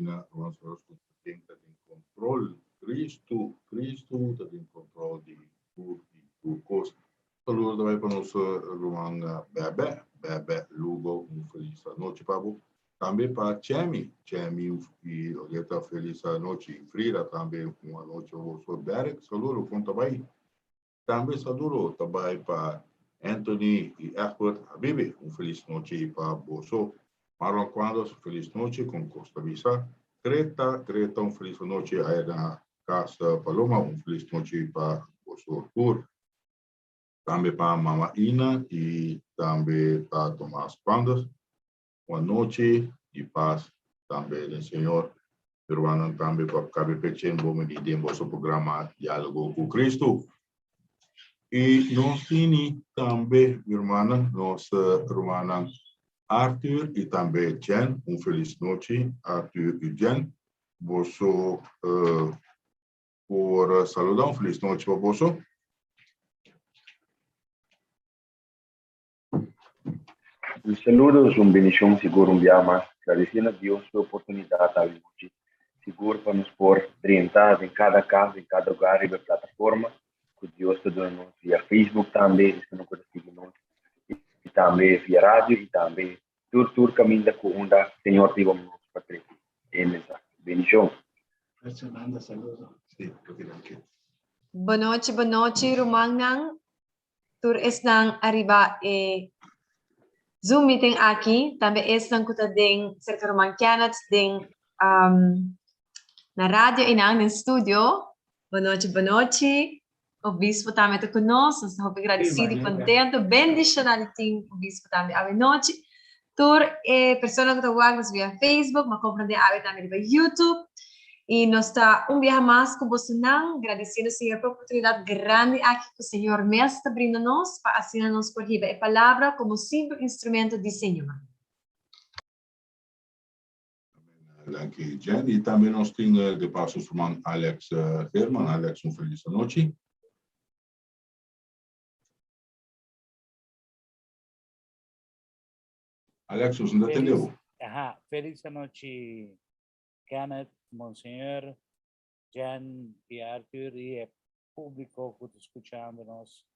asina ruman Soros ku ken ta den control. Cristo, Cristo ta den control di tur i tur kos. Saludo ta bai pa nos ruman Bebe, Bebe Lugo, un felis anochi pa bo. Tambe pa Chemi, Chemi i Orieta felis anochi. Frida tambe un anochi pa boso. Derek, saludo, kon ta bai? Tambe saludo ta bai pa Anthony i Egbert Habibi, un felis nochi pa boso. Marlon Cuadros, felis nochi, kon kos ta bisa. Greta, Greta un felis anochi aya na kas Paloma, un felis nochi pa boso tur. Tambe pa Mama Ina i tambe pa Tomas Cuadros, un anochi di pas tambe den Señor. Peruanan tambe pa KBP Chen bo midi den boso programa Dialogo cu Cristo. Y nos tini tambe, mi hermanan, nos rumannan Arthur y tambe Jen. Un feliz nochi, Arthur y Jen. Boso por saluda, un feliz nochi pa boso. Un saludo, un bendicion sigur un bia mas. Gradeci na Dios p'e oportunidad awe nochi, sigur pa nos por drenta den cada cas, den cada hogar riba e plataforma cu Dios ta duna nos via Facebook tambe, esnan cu ta sigui nos, y tambe via radio y tambe tur tur caminda cu unda Señor riba nos pa trece e mensahe. Bendicion. Bonochi, bonochi rumannan. Tur esnan ariba e Zoom meeting aki, tambe esnan ku ta den serka Ruman Kenneth den na radio einan den studio. Bonochi, bonochi. Obispo tambe ta ku nos. Nos ta hopi gradisido i kontento, bendishoná di tin Obispo tambe awe nochi. Tur e persona ku ta wak nos via Facebook, m'a komprendé awe tambe riba YouTube. I nos ta un biaha mas ku bosonan, gradisiendo Señor pa e oportunidat grandi aki ku Señor mes ta brinda nos pa asina nos por hiba e Palabra komo simpel instrumento di Señor. Amen. Danki Jen. I tambe nos tin de paso su man Alex Herman. Alex, un felis anochi. Alex, nos no ta tende bo. Aha, felis anochi Kenneth, Monseñor, Jen y Arthur y e publico cu ta scuchando nos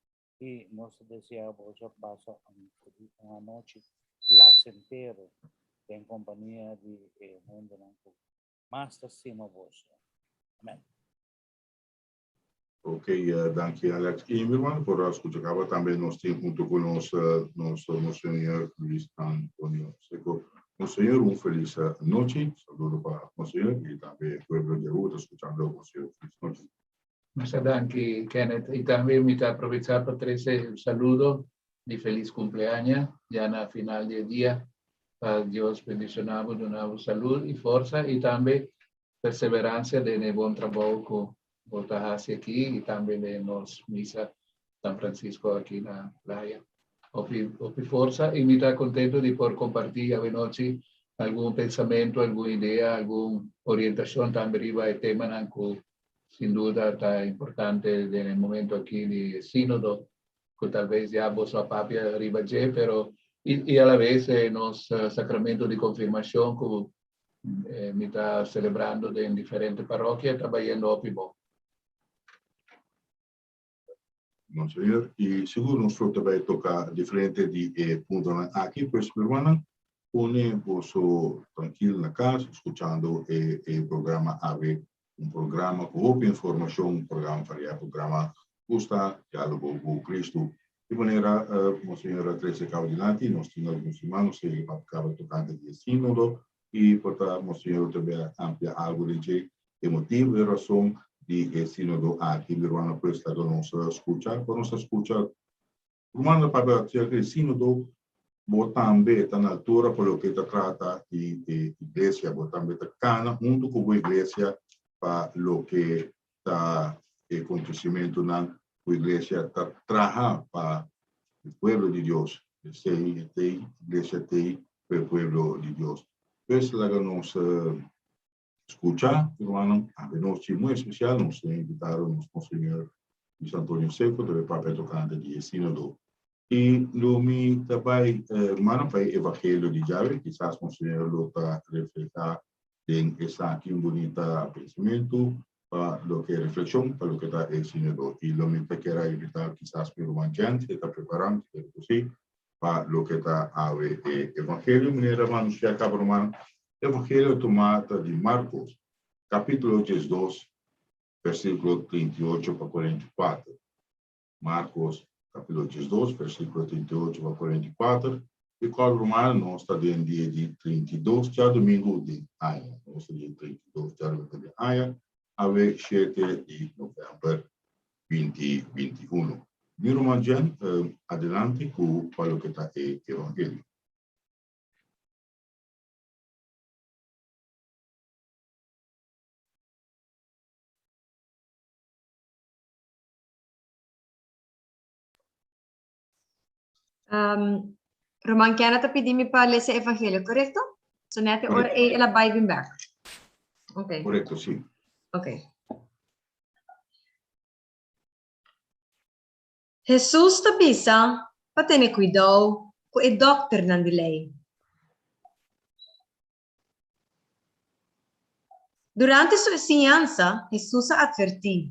y nos ta desea boso pasa un anochi placentero den compania di e hendenan cu mas ta stima boso. Amen. Ok, danki Alex. Y mi hermano por a scucha caba tambe nos tin hunto cu nos nos Monseñor Luis Antonio Seco. Monseñor, un feliz nochi. Saludo pa Monseñor y tambe e pueblo di Aruba ta scuchando Monseñor. Feliz nochi. Masha danki Kenneth y tambe mi ta aprovecha pa trece un saludo di feliz cumpleaña ya na final di e dia. Pa Dios bendiciona bo, duna bo salud y forsa y tambe Perseverancia den e bon trabou cu bo ta haci aki y tambe den nos misa San Francisco aki na Playa. Hopi hopi forsa y mi ta contento di por comparti awenochi algun pensamento, algun idea, algun orientacion tambe riba e temanan cu sin duda ta importante den e momento aki di e Sinodo cu tal vez ya boso a papia riba dje pero y a la vez e nos Sacramento di Confirmacion cu Mi ta celebrando den diferente parokia, ta bayendo hopi bon. Monseñor, y sigur nos lo ta bay toca diferente di e puntonan aki, pues mi hermannan, pone boso trankil na cas scuchando e e programa awe, un programa cu hopi informacion, un programa varia, programa gusta Dialogo cu Cristo. Di manera Monseñor a trece cabo dilanti, nos tin algun siman nos ta yega papia caba tocante di e Sinodo y por ta Monseñor ta bia amplia algo den dje, e motibo y razon di e Sinodo aki. Mi rumannan pues laga nos scucha, pa nos a scucha rumannan papia acerca di Sinodo, bo tambe ta na altura pa loke ta trata di e iglesia, bo tambe ta cana hunto cu bo iglesia pa loke ta e acontecimentonan cu iglesia ta traha pa e pueblo di Dios. Esey e tey, iglesia tey pa e pueblo di Dios. Pues laga nos scucha, hermano, awe nochi muy especial nos tin invitado nos Monseñor Luis Antonio Seco ta bay papia tocante di e Sinodo. Y lo mi ta bay, hermano, pa e Evangelio di djawe, kisas Monseñor lo ta refleha. Den esaki un bunita pensamentu pa loke reflexion pa loke ta e Sínodo. I lo mi ta kier a invitá kisas mi ruman Jens, e ta prepará, mi ta kere ku sí, pa loke ta awe e Evangelio. Manera mi a anunsiá kaba ruman, Evangelio tumá ta di Markos, kapítulo 12, versíkulo 38 pa 44. Marcos capítulo 12, versículo 38 pa 44, di cual ruman nos ta den dia di 32 djadomingo den aña. Nos ta den 32 djadomingo den aña, awe 7 di november 2021. Mi ruman Jen, adelante cu pa loke ta e evangelio. Um, Roman Kenneth ta pidi mi pa lesa evangelio, correcto? So net ora ei el a bai bin back. Ok. Correcto, sí. Ok. Jesus ta bisa pa tene cuidou cu e dokternan di ley. Durante su enseñansa, Hesus a atvertí,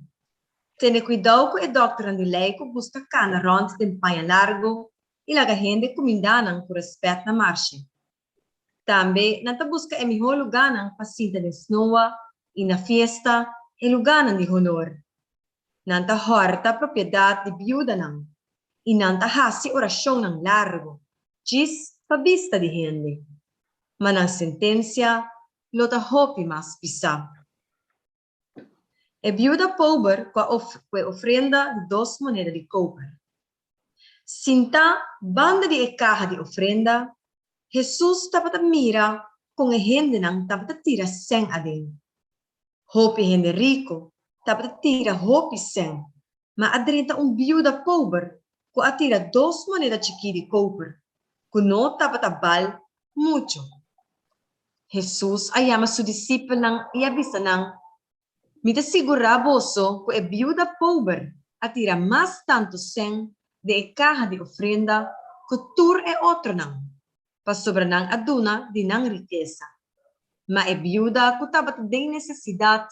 Tene kuidou ku e dòkternan di lei ku gusta kana rònt den paña largu i laga hende kumindá nan ku rèspèt na marshe. Tambe nan ta buska e mihó lugánan pa sinta den snoa i na fiesta, e lugánan di honor. Nan ta hòrta propiedat di biudanan i nan ta hasi orashonnan largu djis pa bista di hende. Ma nan sentensia lo ta hopi mas pisá. E biuda pober ku a ku e ofrenda di dos moneda di koper. Sintá banda di e kaha di ofrenda, Hesus tabata mira kon e hendenan tabata tira sèn aden. Hopi hende riku tabata tira hopi sèn, ma a drenta un biuda pober ku a tira dos moneda chikí di koper, ku no tabata bal muchu. Hesus a yama su disipelnan i a bisa nan, Mi ta sigurá boso ku e biuda pober a tira mas tantu sèn den e kaha di ofrenda ku tur e otronan, pasobra nan a duna di nan rikesa. Ma e biuda ku tabata den nesesidat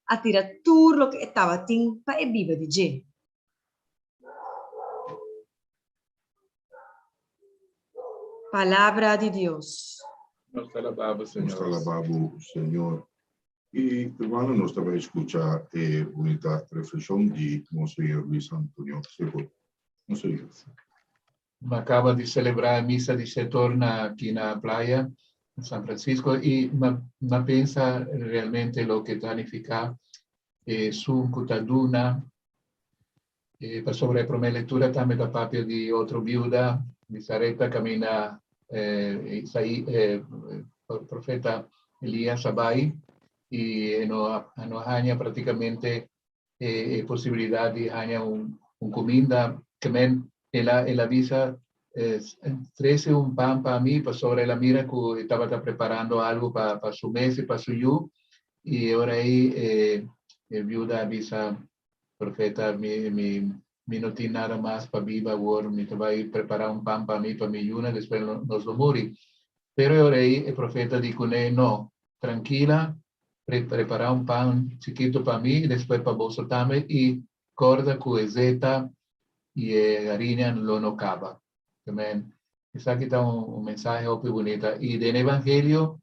a tira tur loke e tabatin pa e biba di dje. Palabra di Dios. Nos ta alabá bo, Señor. Nos ta alabá bo, Señor. I, hermano, nos ta bai skucha e bunita reflekshon di Monseñor Luis Antonio Seco. Monseñor. Mi a kaba di selebrá e misa di setor na aki na playa, na San Francisco, i mi a pensa realmente loke ta nifiká esun ku ta duna. Pasobra e promé lektura tambe ta papia di otro biuda di Sarepta kaminda profeta Elias a bai i e no a haña praktikamente e posibilidat di haña un kuminda. Ke men el a el a bisa trese un pan pa mi pasobra el a mira ku e tabata preparando algu pa su mes i pa su yu i e ora ei e biuda a bisa Profeta, mi, mi, mi no tin nada mas pa biba awor, mi ta bai prepará un pan pa mi, pa mi yuna, despues nos lo muri. Pero e ora ei e profeta di kuné, No, trankila, pre, prepará un pan chikitu pa mi i despues pa boso tambe, i kòrda ku e zeta i e hariña lo no kaba. Amen. Esaki ta un, un mensahe hopi bunita. I den Evangelio,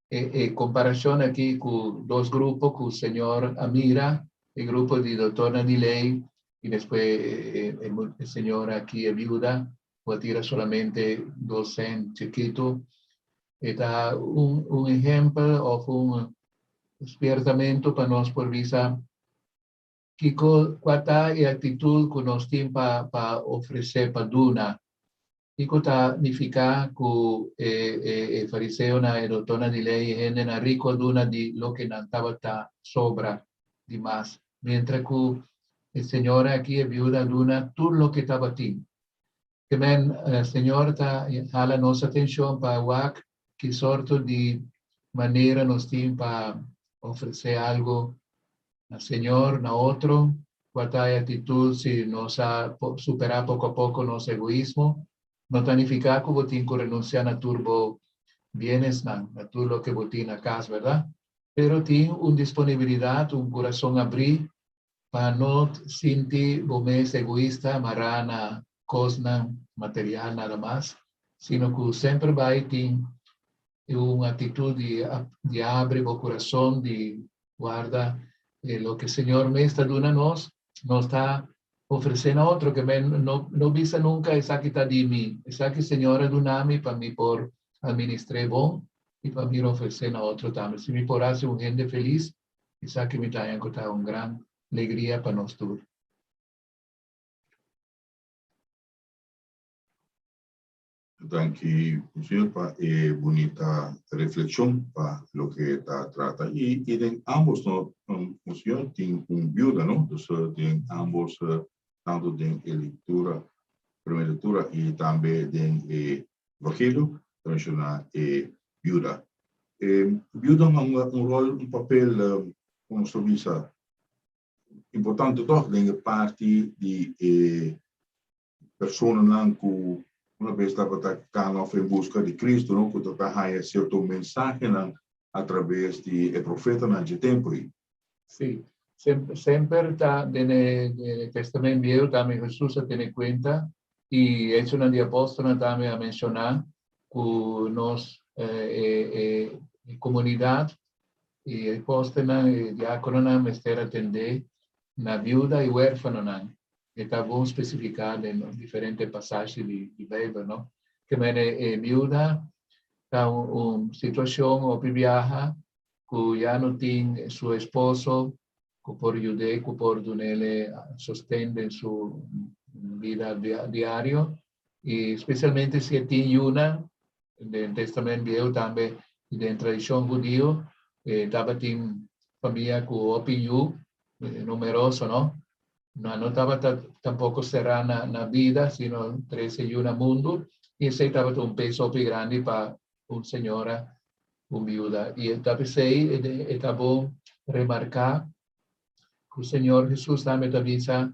e, e komparashon aki ku dos grupo ku Señor a mira, e grupo di doktornan di lei i despues e, e, e señora aki, e viuda, ku a tira solamente dos sent chikitu. E ta un, un ehempel òf un spiertamentu pa nos por bisa Kiko, kua ta e aktitut ku nos tin pa pa ofresé, pa duna? Kiko ta nifiká ku e e e fariseonan, e doktornan di lei, e hendenan riku a duna di loke nan tabata sobra di mas, miéntras ku e señora aki, e biuda, a duna tur loke tabatin? Ke men, Señor ta hala nos atenshon pa wak ki sorto di manera nos tin pa ofresé algu na Señor, na otro, kua ta e aktitut si nos a superá poko a poko nos egoismo. No ta nifiká ku bo tin ku renunsiá na tur bo bienesnan, na tur loke bo tin na kas, bèrdat? Pero tin un disponibilidat, un kurason abrí pa no sinti bo mes egoista mará na kosnan material nada mas, sino ku semper bai tin un aktitut di di abri bo kurason, di warda loke Señor mes ta duna nos, nos ta ofresé na otro, ke men no no bisa nunka esaki ta di mi, esaki Señor a duna mi pa mi por administr'é bon i pa mi ofresé na otro tambe. Si mi por hasi un hende felis, esaki mi ta haña ku ta un gran legria pa nos tur. Danki Monseñor pa e bunita reflexion pa loke ta trata. Y, y den ambos, no, Monseñor, tin un viuda, no? Dus den ambos, tanto den e lectura, primera lectura y tambe den e Evangelio, ta menciona e viuda. E viuda hunga un rol, un papel, como nos ta bisa, importante toch den e parti di e personanan ku una bes tabata kana òf en buska di Cristo, no, ku ta haña sierto mensahenan a traves di e profetanan dje tempu ei. Sí, semper ta den e Testament Bieu tambe Hesus a tene kuenta i Hechonan di Apòstelnan tambe a menshoná ku nos e komunidat i e apòstelnan i e diákononan mester atendé na biuda i huérfanonan. E ta bon spesifiká den diferente pasashi di Beibel, no? Ke mene e biuda ta un situashon hopi biaha ku ya no tin su esposo ku por yud'é, ku por dun'é sosten den su bida diario, i spesialmente si e tin yunan, den Testament Bieu tambe i den tradishon hudiu e tabatin famia ku hopi yu, numeroso, no? Nan no tabata tampoko será na bida, sino trese yu na mundu, i esei tabata un peso hopi grandi pa un señora, un biuda. I ta p'esei e ta bon remarká ku Señor Hesus tambe ta bisa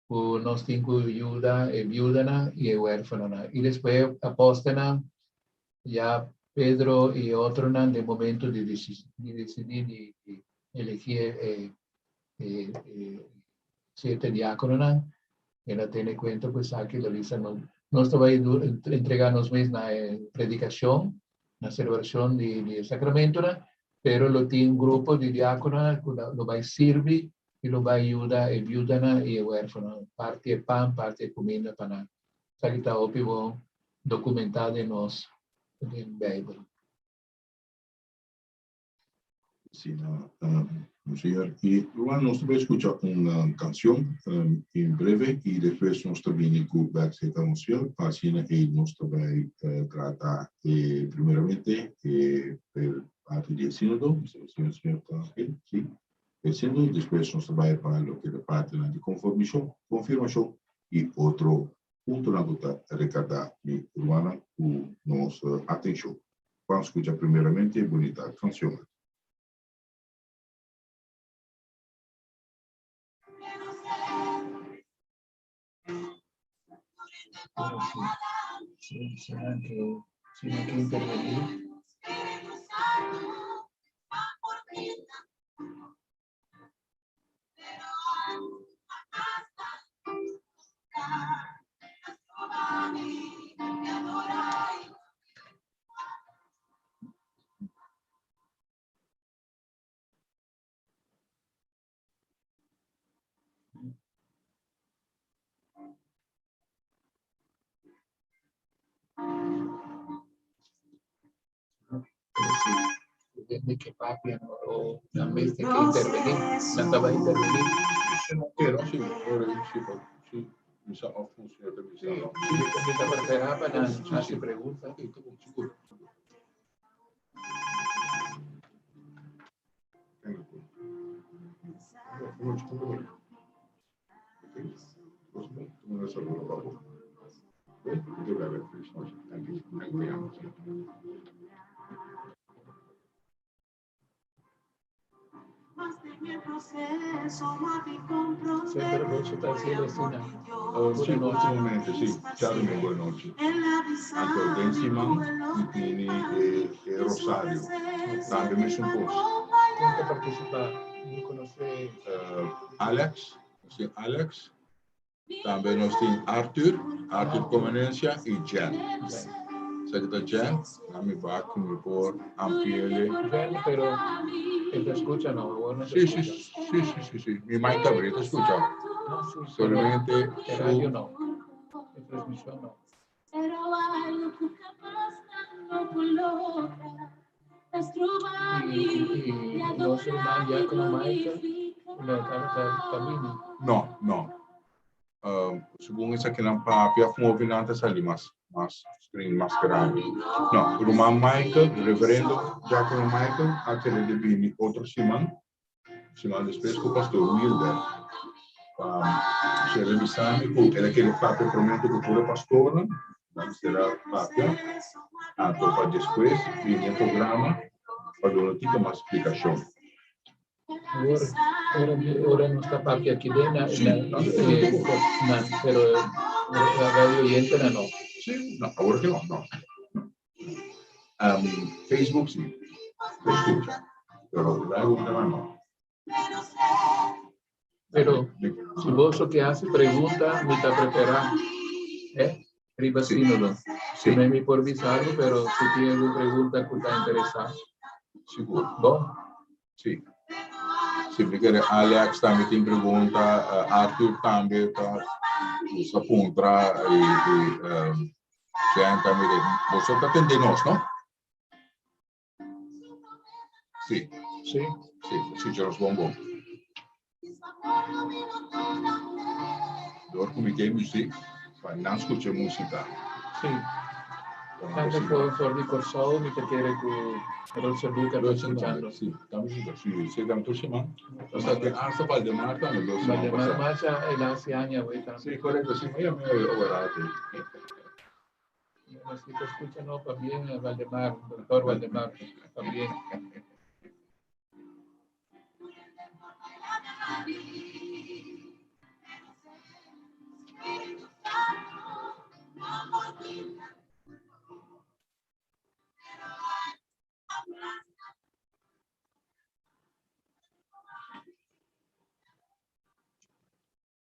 ku nos tin ku yuda e biudanan i e huérfanonan. I despues apòstelnan, ya Pedro i otronan den momento di disidí di elegí e siete diákononan, el a tene kuenta ku esaki, el a bisa, Nos ta bai entregá nos mes na e predikashon, na selebrashon di e sakramentonan, pero lo tin un grupo di diákononan ku lo bai sirbi i lo bai yuda e biudanan i e huérfanonan, parti e pan, parti e kuminda pa nan. Esaki ta hopi bon dokumentá den nos den Beibel. Asina, Monseñor. I Ruan, nos ta bai skucha un kanshon en breve i despues nos ta bini ku bèk serka Monseñor pa asina ei nos ta bai trata primeramente e parti di e sínodo. Señor ta oke? Si. E sínodo, despues nos ta bai pa loke ta partinan di konformishon, konfirmashon i otro puntonan ku ta rekardá mi rumannan ku nos atenshon. Ban skucha primeramente e bunita kanshon aki. Hende ke papia no o nan mes tin ke intervení, nan ta bai intervení. Pero si, ora si, si, mi sa of funcionario ta bisa no. Sí, mi ta preferá pa nan hasi pregunta. Sí, ta bon, sigur. Semper boso ta haciendo asina. Sí, últimamente sí. Djadumingu buena nochi. Anto den siman mi tini e, e rosario. Tambe mesun kos. Ken ta partisipá? Mi konosé. Alex, nos tin Alex. Tambe nos tin Arthur, Arthur Comenencia i Jen. Sa ki ta Jen? Na mi bak ku mi por ampliele. Jen, pero e ta skucha no? Awor no ta Sí, sí, skucha. sí, sí, sí, sí. Mi mic ta abrí, e ta skucha. No, sí, pero Solamente e radio su no. E transmishon no. I nos ruman Diákono Michael no ta ta bini. No, no. Segun esakinan papia ku hopi nan ta sali mas mas screen mas grandi. No, ruman Michael, Reverendo Diákono Michael a kere di bini otro siman, siman despues ku Pastor Wilder. Pa si el a bisa mi ku el a kere papia promete ku tur e pastornan, nan mester a papia, anto pa despues bini e programa pa duna tiko mas splikashon. Awor, ora mi ora nos ta papia aki den na Sí, na no, eh, na pero la radio oyentenan no. Sí, no, awor ke no, no. Um, Facebook sí, lo escucha, pero radio oyentenan no. Pero si boso ke hasi pregunta, mi ta preferá eh, riba Sí. sínodo. Sí, No mi por bisa algo, pero si tin algun pregunta ku ta interesá. Sigur. Bon, Sí. Si mi kere Alex tambe tin pregunta, Arthur tambe ta gusta puntra i i um, Jen tambe. Boso ta tende nos, no? Sí. Sí. Sí, escucha nos bon bon. Door ku mi ke muziek, pa nan skucha músika. Sí. Tanto for, for di Kòrsou, mi ta kere ku Rocha Luca ta skuchando. Sí, tambe sí, sí, sí, tambe tur siman. O sea, te hasta Valdemar tambe dos siman Valdemar pasá. Macha, el hace aña, güey, tambe. Sí, korekto, sí, mi amigo overate. Así que escucha, no, también a Valdemar, doctor Valdemar, también.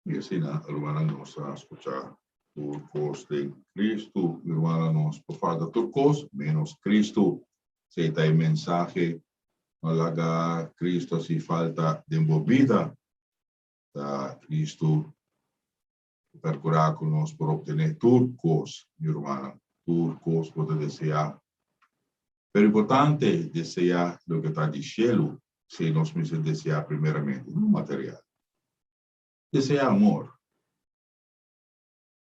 I asina, rumannan, nos a skucha tur kos den Kristu. Mi rumannan, nos por falta tur kos menos Kristu. Esei ta e mensahe. No laga Kristu hasi falta den bo bida. Ta Kristu ku perkurá ku nos por optené tur kos, mi rumannan, tur kos bo ta deseá. Pero importante deseá loke ta di shelu, esei nos mester deseá primeramente, no material. Deseá amor.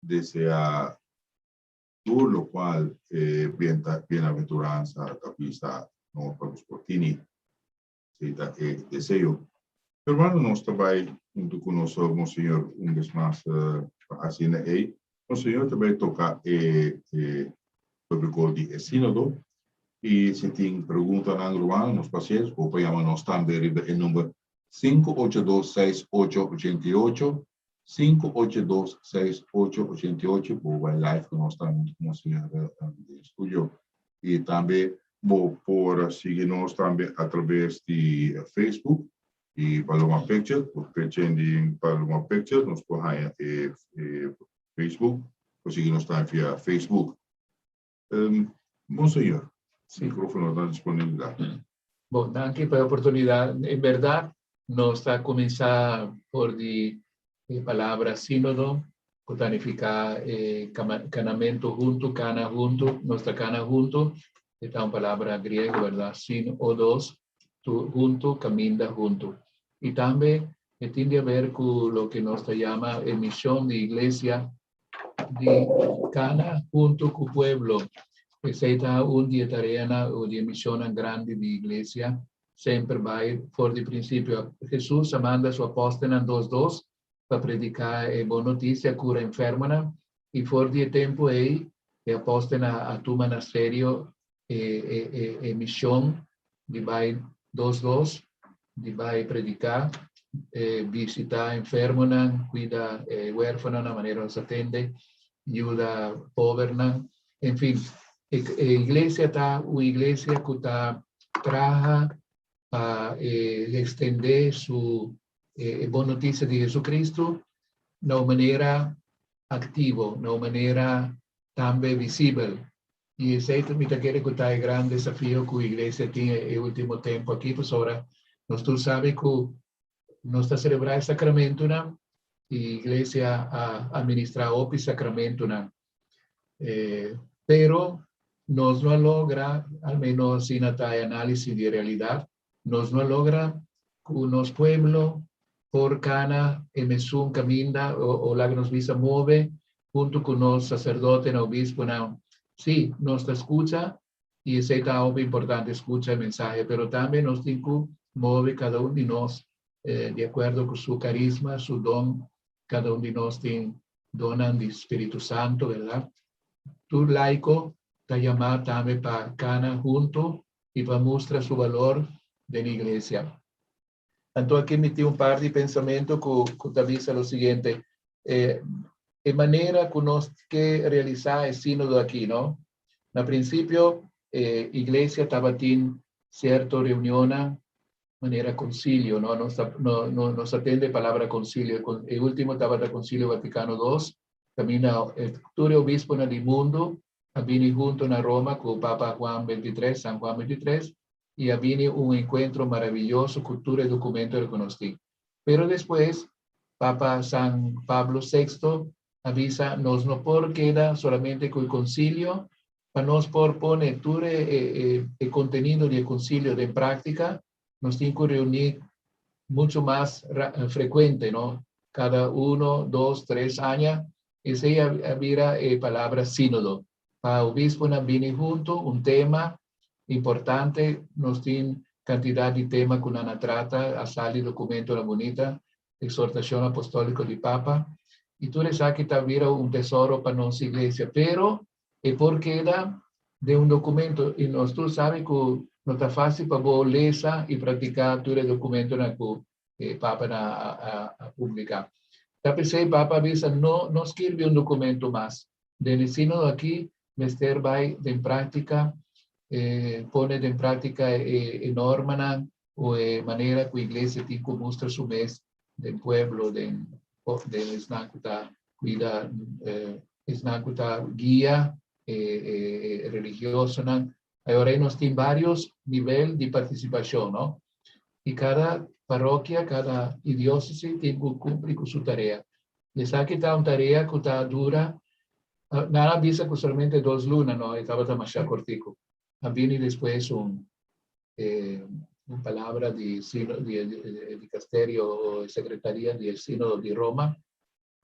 Deseá tur lokual e bienaventuransa ta bisa nos pa nos por tini. Esei ta e deseo. Hermano, nos ta bai huntu ku nos Monseñor un bes mas pa asina ei. Monseñor ta bai toka e tópiko di e sínodo i si tin preguntanan ruman nos pasie bo por yama nos tambe riba e number 582 6888, 582 6888 bo bai live ku nos tambe huntu ku Monseñor den studio i tambe Bo por sigui nos tambe a traves di Facebook di Paloma Pictures. Bo pechen di Paloma Pictures, nos por haña e Facebook. Por sigui nos tambe via Facebook. Monseñor, microfono ta disponibilidad. Bon, danki pa e oportunidad. En berdad, nos ta cuminsa por di e palabra sínodo, ku ta nifiká e kanamentu huntu, kana huntu, nos ta kana huntu, e ta un palabra griego, bèrdat? Sin odos, tur huntu, kaminda huntu. I tambe e tin di haber ku loke nos ta yama e mishon di iglesia di kana huntu ku pueblo. Esei ta un di e tareanan o di e mishonnan grandi di iglesia Semper bai for di prinsipio. Hesus a manda su apòstelnan dos dos pa prediká e bon notisia, kura enfermonan, i for di e tempu ei e apòstelnan a tuma na serio e e e mishon di bai dos dos, di bai prediká, bishitá enfermonan, kuida e huérfanonan manera nos a tende, yuda pobernan. En fin, e iglesia ta un iglesia ku ta traha Pa extende su e bon noticia di Jesucristo na un manera activo, na un manera tambe visibel. Y esey mi ta kere cu ta e gran desafio cu iglesia tin e ultimo tempo aki, pasobra nos tur sabi cu nos ta celebra e sacramentonan y iglesia a administra hopi sacramentonan. Pero nos no a logra, al menos asina ta e análisis di realidad, nos no a logra cu nos pueblo por cana e mesun caminda o laga nos bisa move hunto cu nos sacerdotenan, obisponan. Sí, nos ta scucha y esey ta hopi importante, scucha e mensahe, pero tambe nos tin cu move cada un di nos di acuerdo cu su carisma, su don. Cada un di nos tin donnan di Spiritu Santo, verdad? Tur laico ta yama tambe pa cana hunto y pa mustra su balor den iglesia. Anto aki mi tin un par di pensamento cu ta bisa lo siguiente. E manera cu nos ke realisa e sinodo aki, no? Na principio e iglesia tabatin cierto reunionnan manera concilio, no? Nos ta, no, no, nos ta tende e palabra concilio. E ultimo tabata Concilio Vaticano dos, caminda e tur e obisponan di mundo a bini hunto na Roma cu Papa Juan 23, San Juan 23, y a bini un encuentro maravilloso cu tur e documento cu nos tin. Pero despues, Papa San Pablo sexto a bisa nos no por keda solamente cu e concilio, pa nos por pone tur e contenido di e concilio den practica, nos tin cu reuni mucho mas frecuente, no? Cada uno, dos, tres aña. Esey a bira e palabra sínodo. Pa obisponan bini hunto, un tema importante, nos tin cantidad di tema cu nan a trata, a sali documentonan bunita, exhortacion apostolico di Papa, y tur esaki ta bira un tesoro pa nos iglesia, pero e por keda den un documento, y nos tur sabi cu no ta facil pa bo lesa y practica tur e documentonan cu e Papa na a publica. Ta p'esey Papa a bisa no no skirbi un documento mas, den e sinodo aki mester bay den practica, pone den practica e normanan o e manera cu iglesia tin cu mustra su mes den pueblo, den den esnan cu ta cuida, esnan cu ta guia e religiosonan. Ayora nos tin varios nivel di participacion, no? Y cada parokia, cada diócesis tin cu cumpli cu su tarea. Y esaki ta un tarea cu ta dura, nan a bisa cu solamente dos luna, no? E tabata masha cortico. A bini despues un un palabra di di dicasterio o secretaria di e Sinodo di Roma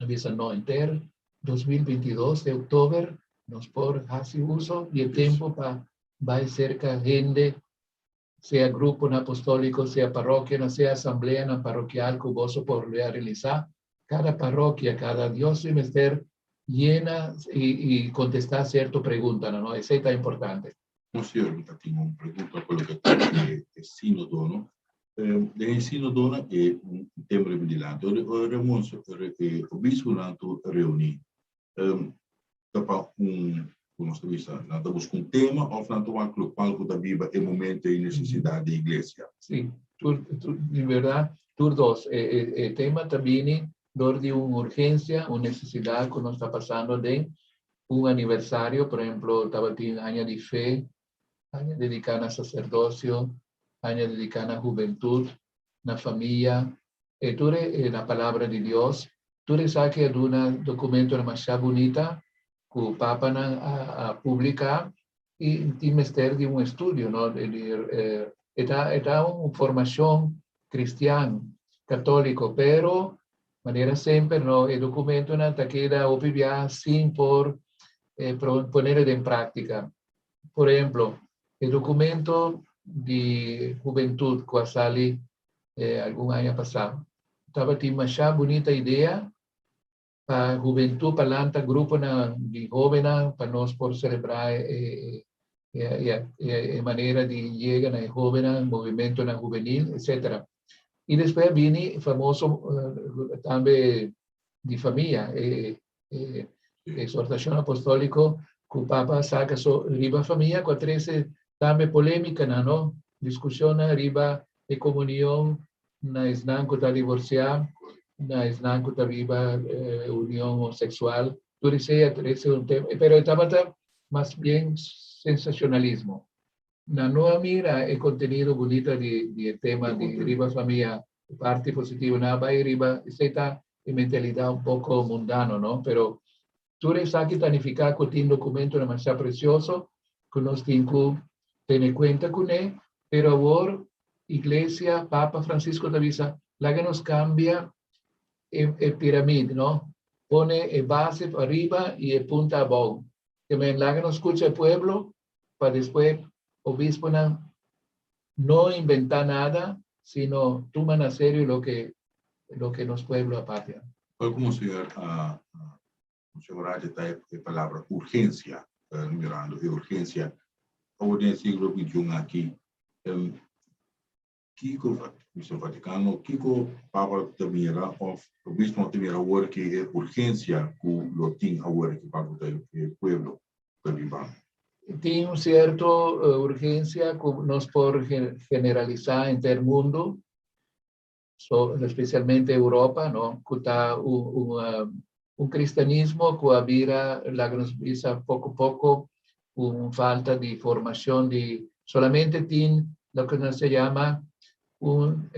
a bisa no enter 2022 de oktober nos por hasi uso di e tempo pa bai cerca hende, sea gruponan apostólico, sea parrokianan, sea asambleanan parrokial ku boso por realisa. Kada parrokia, kada diócesis mester yena i kontestá sierto preguntanan, no? Esei ta importante. Monseñor, mi ta tin un pregunta pa loke ta e sínodo, no? Den e sínodonan e un tema riba dilanti. Ora ora mons e obisponan tur reuní, ta pa un, ku nos ta bisa, nan ta buska un tema òf nan ta wak lokual ku ta biba e momento i nesesidat di iglesia? Sí, tur tur di bèrdat tur dos. E e e tema ta bini dor di un urgensia, un nesesidat ku nos ta pasando aden. Un aniversario, por ehemplo, tabatin aña di fe, aña dediká na saserdosio, aña dediká na hubentut, na famia, e tur e na palabra di Dios. Tur esaki a duna dokumentonan masha bunita ku papanan a publiká i tin mester di un estudio, no? E ta e ta un formashon kristian, katóliko, pero Manera semper no, e documentonan ta keda hopi bia sin por ponele den práctica. Por ehemplo, e documento di hubentud cu a sali algun aña pasá tabatin masha bunita idea pa hubentud, pa lanta gruponan di hobennan pa nos por celebra e manera di yega na e hobennan, movimentonan hubenil, etcetera. Y despues a bini e famoso tambe di famia, e exhortacion apostolico cu Papa a saca so riba famia cu a trece tambe polemicanan, no? Discusionnan riba. e komunion na esnan ku ta divorsiá, na esnan ku ta biba union homosexual, tur esei a trese un tema, pero e tabata mas bien sensacionalismo. Nan no a mira e kontenido bunita di di e tema di riba famia, e parti positivo, nan a bai riba, esei ta e mentalidat un poko mundano, no? Pero tur esaki ta nifiká ku tin dokumentonan masha presioso ku nos tin ku tene kuenta kuné, pero awor Iglesia, Papa Francisco ta bisa, laga nos kambia e e piramid, no? Pone e base pariba i e punta abou. Ke men laga nos skucha e pueblo pa despues obisponan no inventá nada, sino tuma na serio loke loke nos pueblo a papia. Ora ku Monseñor a Monseñor Raja ta e palabra urgensia, mirando e urgensia awor den e siglo bintiun aki, Kiko Mester Vaticano, kiko Papa ta mira of obisponan ta mira awor ki e urgencia cu lo tin awor aki pa cu ta e pueblo ta biba? Tin un cierto urgencia cu nos por generalisa henter mundo, so especialmente Europa, no, cu ta un un cristianismo cu a bira, laga nos bisa, poco poco un falta di formacion di solamente tin loke nos ta yama un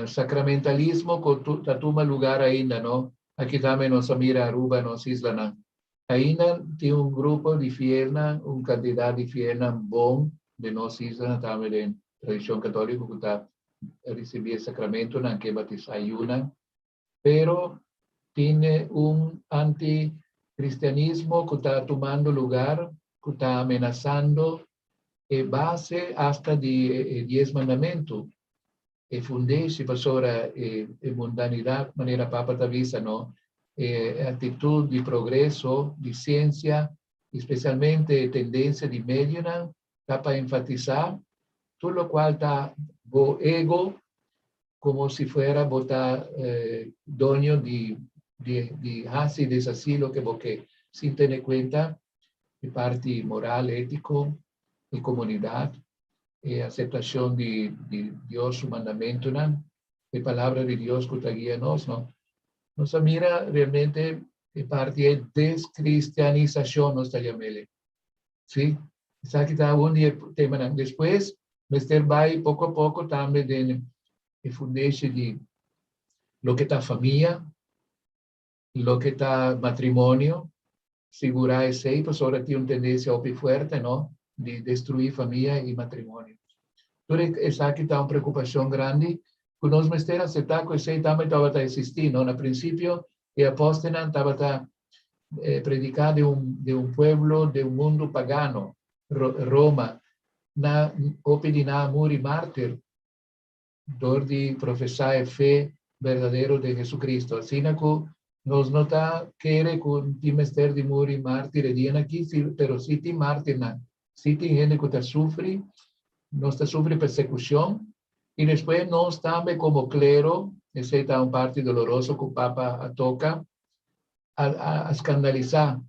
sacramentalismo cu ta tuma lugar ainda, no. Aki tambe nos a mira Aruba, nos islanan. Ainda tin un grupo di fielnan, un cantidad di fielnan bon den nos islanan tambe den tradicion catolico cu ta ricibi e sacramentonan, ke batisa yunan. Pero tin un anticristianismo cu ta tumando lugar, cu ta amenasando e base hasta di e Dies Mandamento, e fundeshi, pasobra e mundanidad, manera Papa ta bisa, no, e actitud di progreso, di ciencia, y specialmente e tendencia di medionan ta pa enfatisa tur locual ta bo ego, como si fuera bo ta doño di di haci y deshaci loke bo ke, sin tene cuenta e parti moral, etico, e comunidad, e aceptacion di di Dios su mandamentonan, e palabra di Dios cu ta guia nos, no. Nos a mira realmente e parti e descristianisacion nos ta yam'ele. Sí, esaki ta un di e temanan. Despues mester bai poko a poko tambe den e fundeshi di loke ta famia, loke ta matrimonio, sigurá esei pasobra tin un tendensia hopi fuerte no di destruí famia i matrimonio. Tur esaki ta un preokupashon grandi ku nos mester aseptá ku esei tambe tabata eksistí no. Na prinsipio e apòstelnan tabata prediká den un den un pueblo, den un mundu pagano, Roma. Na hopi di nan a muri mártir dor di profesá e fe berdadero den Jesucristo. Asina ku nos no ta kere ku tin mester di muri mártir e dianan aki, pero sí tin mártirnan, sí tin hende ku ta sufri, nos ta sufri persekushon, i despues nos tambe komo klero, esei ta un parti doloroso ku Papa a toka, a a skandalisá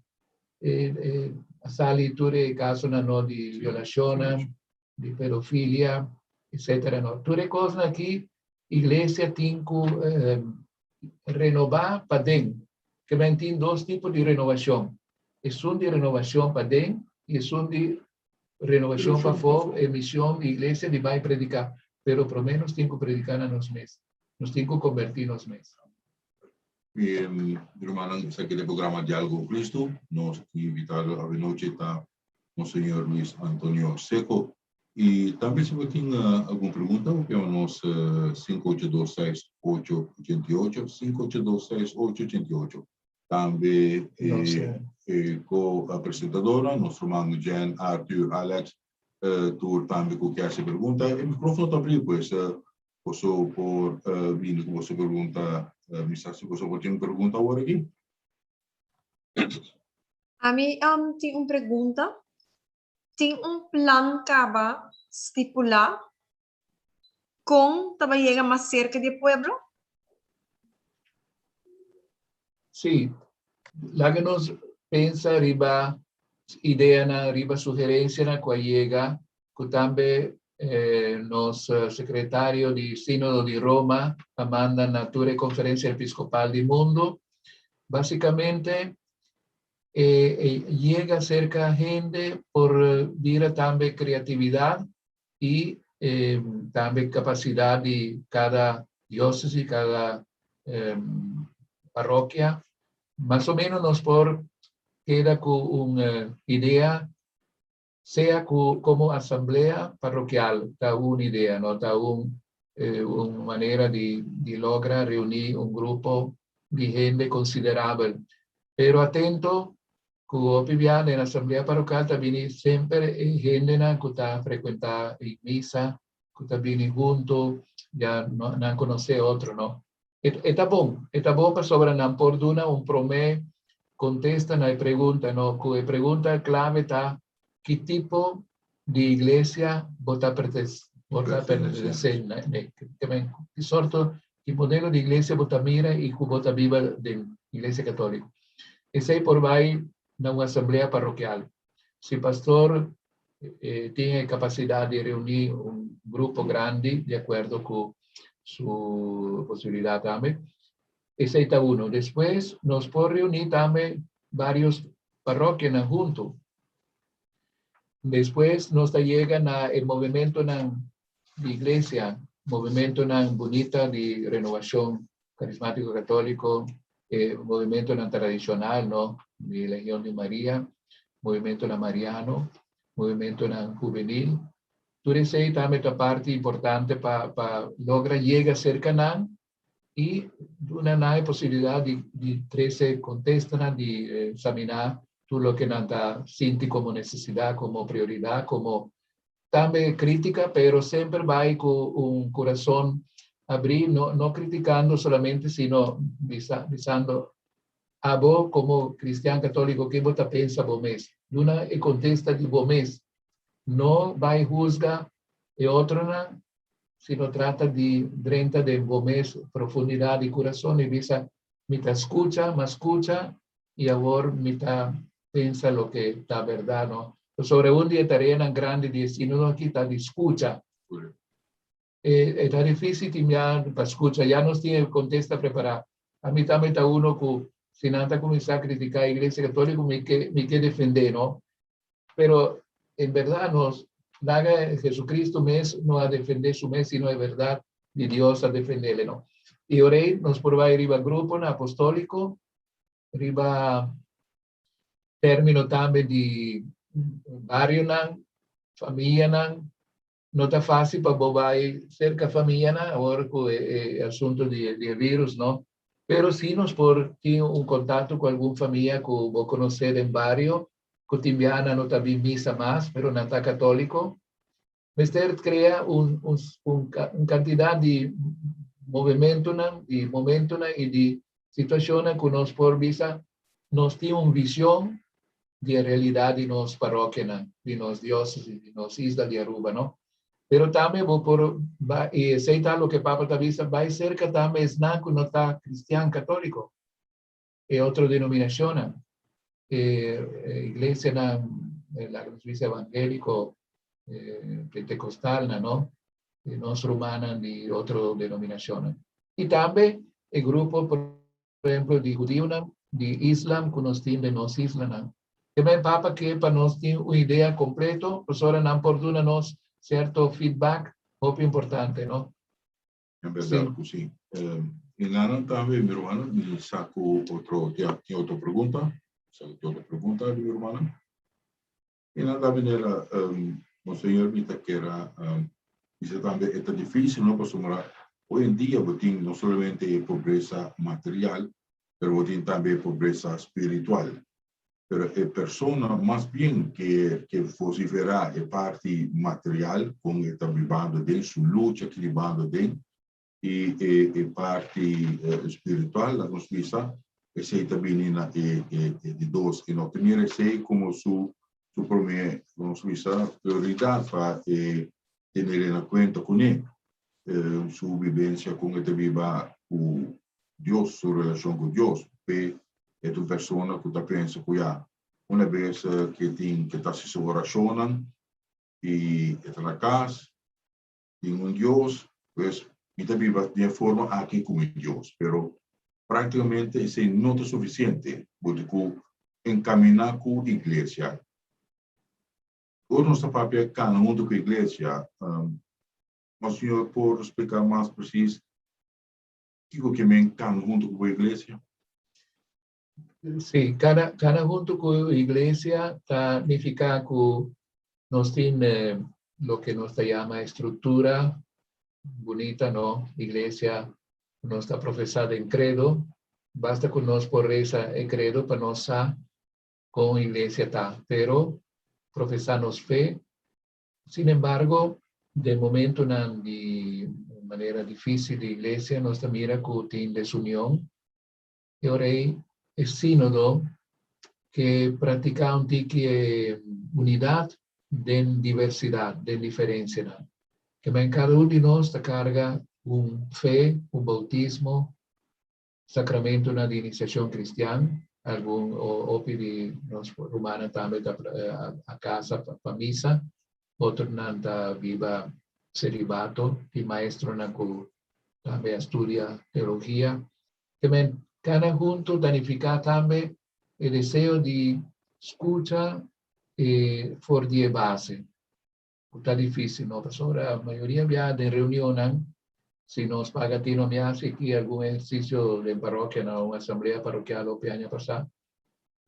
e a sali tur e kasonan no di violashonnan, di pedofilia, etcetera no. Tur e kosnan aki iglesia tin ku renobá paden. Ke men tin dos tipo di renovashon, esun di renovashon paden i esun di renovashon pafó, e mishon di iglesia di bai prediká. Pero promé nos tin ku prediká na nos mes. Nos tin ku kombertí nos mes. Mi rumannan, esaki ta e programa Diálogo ku Cristo. Nos invitado avenochi ta Monseñor Luis Antonio Seco. I tambe si bo tin algun pregunta, bo por yama nos 5826888, 5826888. Tambe e co-presentadornan, nos ruman Jen, Arthur, Alex, tur tambe ku kier hasi pregunta. E microfono ta abrí, pues Boso por bini ku boso pregunta. Mi sa si boso por tin un pregunta awor aki. Ami tin un pregunta. Tin un plan kaba stipulá kon ta bai yega mas serka di e pueblo? Sí, laga nos pensa riba ideanan, riba sugerensianan ku a yega, ku tambe. Nos sekretario di Sínodo di Roma a manda na tur e konferensia episkopal di mundu. Básikamente e yega serka hende por bira tambe kreatividat i tambe kapasidat di kada diósesis, kada parokia. Mas o ménos nos por keda ku un idea sea ku komo asamblea parokial ta un idea, no ta un un manera di di logra reuní un grupo di hende konsiderabel. Pero atento ku hopi bia den asamblea parokial ta bini semper e hendenan ku ta frekuentá e misa, ku ta bini huntu, ya nan konosé otro, no. E ta bon, e ta bon pasobra nan por duna un promé kontesta na e pregunta, no? Ku e pregunta klave ta, ki tipo di iglesia bo ta bo ta pertenesé na ne? Ki sorto, ki modelo di iglesia bo ta mira i ku bo ta biba den iglesia katóliko? Esei por bai na un asamblea parokial. Si pastor tin e kapasidat di reuní un grupo grandi di akuerdo ku su posibilidat tambe, esei ta uno. Despues nos por reuní tambe vários parokianan huntu. Despues nos ta yega na e movimentonan di iglesia, movimentonan bunita di renovashon karismátiko katóliko, e movimentonan tradishonal, no, di Legion di Maria, movimentonan mariano, movimentonan hubenil. Tur esei tambe ta parti importante pa pa logra yega serka nan i duna nan e posibilidat di di trese kontestanan, di eksaminá tur loke nan ta sinti komo nesesidat, komo prioridat, komo Tambe crítica, pero semper bai cu un curason abrí, no, no criticando solamente, sino bisa, bisando, abo como cristian católico, ke bo ta pensa bo mes? Duna e contesta di bo mes. No bai huzga e otronan, sino trata di drenta den bo mes profundidad di curason y bisa, mi ta scucha, m'a scucha, i awor mi ta pensa loke ta bèrdat, no? Pasobra un di e tareanan grandi di e sínodo aki ta di skucha. E ta difísil tin bia pa skucha, ya nos tin e kontesta prepará. Ami tambe ta uno ku si nan ta kuminsá kritiká Iglesia Katóliko mi ke mi ke defendé, no? Pero en bèrdat nos laga Jesucristo mes no a defendé su mes, sino e bèrdat di Dios a defendele, no? I ora ei nos por bai riba gruponan apostóliko riba término tambe di barionan, famianan. No ta fásil pa bo bai serka famianan awor ku e asuntu di e vírus, no? Pero sí nos por tin un kontakto ku algun famia ku bo konosé den bario, ku tin biaha nan no ta bin misa mas, pero nan ta katóliko. Mester krea un un kantidat di movementunan, di momentunan i di situashonnan ku nos por bisa nos tin un vision di e realidat di nos parokianan, di nos diosesis, di nos isla di Aruba, no? Pero tambe bo por bai, i esei ta loke Papa ta bisa, bai serka tambe esnan ku no ta kristian katóliko, e otro denominashonnan, e iglesianan, laga nos bisa evangéliko, pentekostalnan, no? E nos rumannan di otro denominashonnan. I tambe e grupo, por ehemplo, di hudiunan, di islam ku nos tin den nos islanan. Te men Papa ke pa nos tin un idea kompleto, pasobra nan por duna nos sierto feedback hopi importante, no? En berdad cu si. Y nanan tambe, mi hermano, mi sa cu otro, tin otro pregunta. Sa cu tin otro pregunta di mi hermano. Y nan ta manera, Monseñor, mi ta kera bisa tambe, e ta dificil, no, pasobra hoy en dia bo tin no solamente e pobresa material, pero bo tin tambe e pobresa spiritual. Pero e persona mas bien ke ke vociferá e parti material kon e ta bibando den su lucha ki ribando den i e e parti spiritual laga nos bisa esei ta bini na e e e di dos e no ta mira esei komo su su promé laga nos bisa prioridat pa e tenele na kuenta kuné su bibensia kon e ta biba ku Dios, su relashon ku Dios. P'e e ta un persona ku ta pensa ku ya una bes ke tin ke ta hasi su orashonnan i e ta na kas. Tin un Dios, pues mi ta biba den e forma aki ku mi Dios. Pero práktikamente esei no ta sufisiente. Bo tin ku enkaminá ku iglesia. Ora nos ta papia kana huntu ku iglesia, Monseñor por splika mas presis kiko ke men kana huntu ku bo iglesia? Sí, kana huntu ku iglesia ta nifiká ku nos tin loke nos ta yama estruktura bunita, no? Iglesia nos ta profesá den kredo, basta ku nos por resa e kredo pa nos sa kon iglesia ta, pero profesá nos fe. Sin embargo, den momentonan di manera difísil di iglesia nos ta mira ku tin desunion. E ora ei e sínodo ke praktiká un tiki e unidat den diversidat, den diferensianan. Ke men kada un di nos ta karga un fe, un boutismo, sakramentonan di inisiashon kristian, algun hopi di nos rumannan tambe ta a kasa pa misa, otronan ta biba selibato, tin maestronan ku tambe a studia teologia. Ke men kana huntu ta nifiká tambe e deseo di skucha e for di e base. Ku ta difísil, no? Pasobra mayoria bia den reunionnan, si nos paga tino mi hasi aki algun ehersisio den parokia na un asamblea parokial hopi aña pasá.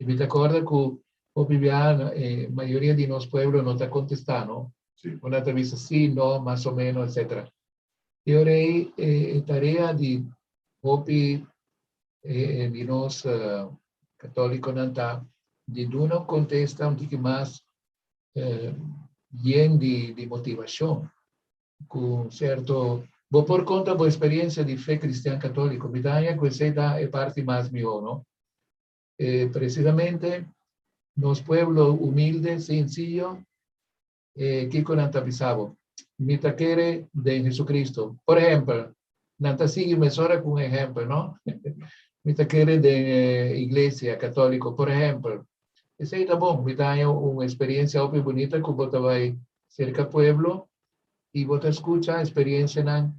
I mi ta kòrda ku hopi bia e mayoria di nos pueblo no ta kontestá, no? Una ta bisa sí, no, mas o ménos, etcétera. E ora ei e tarea di hopi di nos katólikonan ta di duna un kontesta un tiki mas yen di motivashon, ku un sierto bo por konta bo eksperensia di fe kristian katóliko. Mi ta haña ku esei ta e parti mas mihó, no? Presisamente nos pueblo humilde, sensiyo, kiko nan ta bisa bo? Mi ta kere den Jesucristo. Por ehempel, nan ta sigui mesora ku un ehempel, no? Mi ta kere den iglesia katóliko, por ehempel. Esei ta bon, mi ta haña un experiencia hopi bunita ku bo ta bai serka pueblo i bo ta skucha experiencianan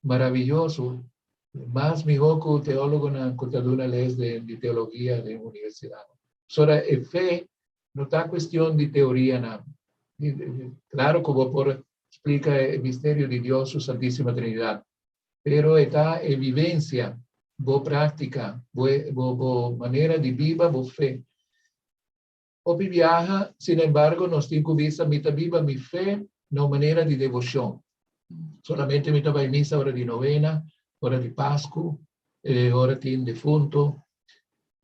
maraviyoso, mas mihó ku teólogonan ku ta duna les di teologia den universidat. Pasobra e fe no ta cuestion di teorianan. Claro cu bo por splica e misterio di Dios su Santísima Trinidad, pero e ta e vivencia, bo práctica, bo bo manera di biba bo fe. Hopi biaha, sin embargo, nos tin cu bisa mi ta biba mi fe na un manera di devocion. Solamente mi ta bai misa ora di novena, ora di Pascu, ora tin defunto.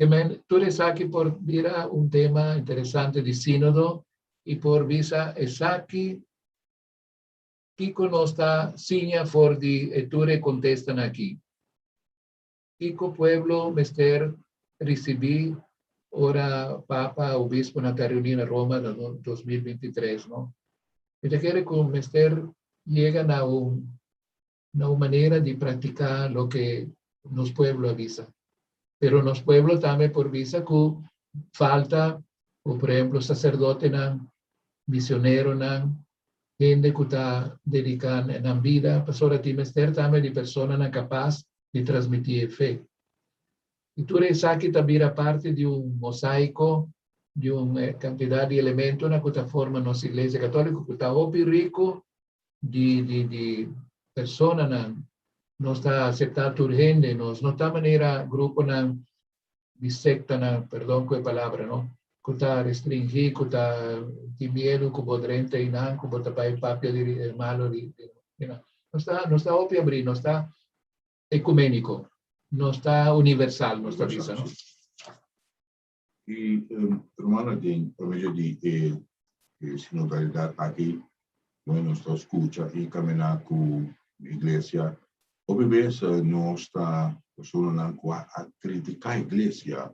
Amen. Tur esaki por bira un tema interesante di sínodo i por bisa esaki kiko nos ta siña for di e tur e kontestanan aki. Kiko pueblo mester risibí ora Papa, obisponan ta reuní na Roma na 2023, no? Mi ta kere ku mester yega na un na un manera di practica loke nos pueblo a bisa. Pero nos pueblo tambe por bisa cu falta, o por ehemplo sacerdotenan, misioneronan, hende cu ta dedica nan bida, pasobra tin mester tambe di personanan capaz di transmiti e fe. Y tur esaki ta bira parti di un mosaico, di un cantidad di elementonan cu ta forma nos Iglesia Catolico, cu ta hopi rico di di di personanan nos ta acepta tur hende nos no ta manera gruponan di sectanan perdon cu e palabra no cu ta restringi cu ta tin miedo cu bo drenta einan cu bo ta bay papia di malo di di nos ta nos ta hopi abri nos ta ecumenico nos ta universal nos ta bisa no. I hermano den pa medio di e sinodalidad aki bueno nos ta scucha i camina cu iglesia hopi bes nos ta personanan cu a critica iglesia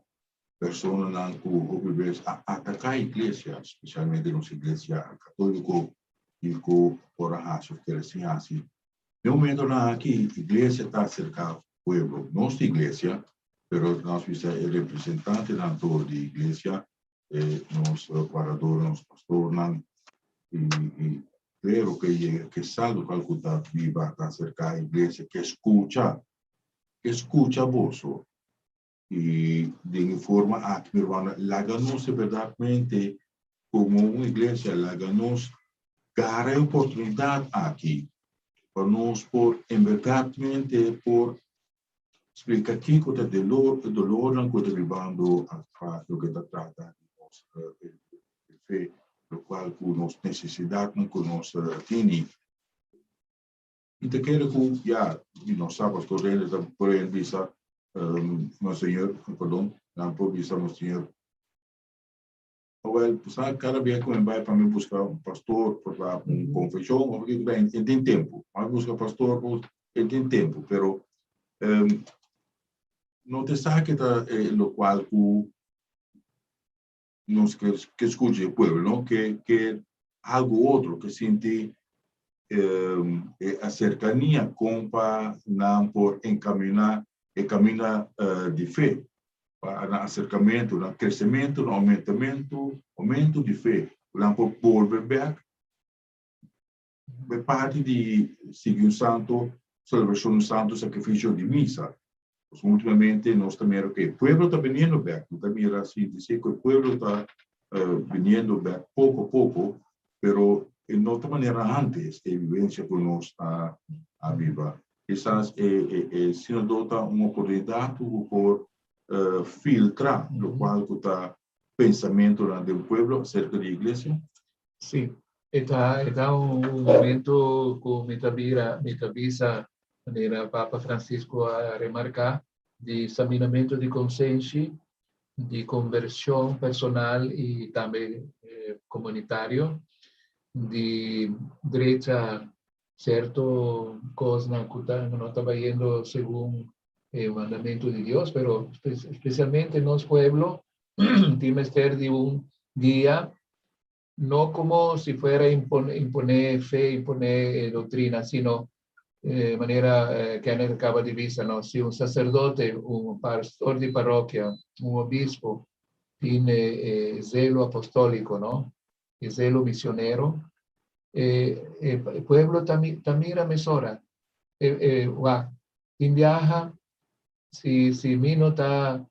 personanan cu hopi bes a ataca iglesia specialmente nos iglesia catolico i cu por a haci of kere sin haci den momentonan aki iglesia ta acerca pueblo nos ta iglesia pero nos bisa e representantenan tur di iglesia, e nos wardadornan, nos pastornan, i, i Klero ke yega, ke sa lokual ku ta biba ta aserká iglesia, ke skucha, ke skucha boso. I den e forma aki, mi hermano, laga nos e berdadmente komo un iglesia, laga nos gara e oportunidat aki pa nos por en berdadmente por splika kiko ta e dolornan ku ta bibando pa loke ta trata di nos fe, lokual ku nos nesesidatnan ku nos tini. Mi ta kere ku ya, mi no sa pastor Rene ta por ehempel bisa Monseñor, perdon, nan por bisa Monseñor, Awel, sa kada bia ku mi bai pa mi buska un pastor por ta un konfeshon òf kiko ta, e tin tempu. Mi a buska pastor por e tin tempu, pero no ta esaki ta e lokual ku nos ke ke skucha e pueblo, no? Ke ke algu otro, ke sinti e aserkania kon pa nan por enkaminá e kaminda di fe. Pa nan aserkamentu, nan kresementu, nan oumentamentu, oumentu di fe, ku nan por bolbe bèk e parti di sigui un santu selebrashon, un santu sakrifisio di misa. Pasobra ultimamente nos ta mira ku e pueblo ta biniendo bèk, no ta mira sinti si ku e pueblo ta biniendo bèk poko a poko, pero e no ta manera antes e vivencia ku nos a biba. Kisas e sinodo ta un oportunidat ku bo por filtra lokual ku ta pensamentunan den pueblo aserka di iglesia. Sí, e ta e ta un momento ku mi ta bira, mi ta bisa manera Papa Francisco a remarká, di saminamentu di konsenshi, di konvershon personal i tambe komunitario, di drecha Cierto cosnan cu ta no ta bayendo segun e mandamento di Dios, pero especialmente nos pueblo tin mester di un guia, no como si fuera impone fe, impone doctrina, sino manera Kenneth acaba di bisa, no? Si un sacerdote, un pastor di parroquia, un obispo tin e zelo apostolico, no? E zelo misionero, e e pueblo ta ta mira mesora. E e wak, tin biaha si si mi no ta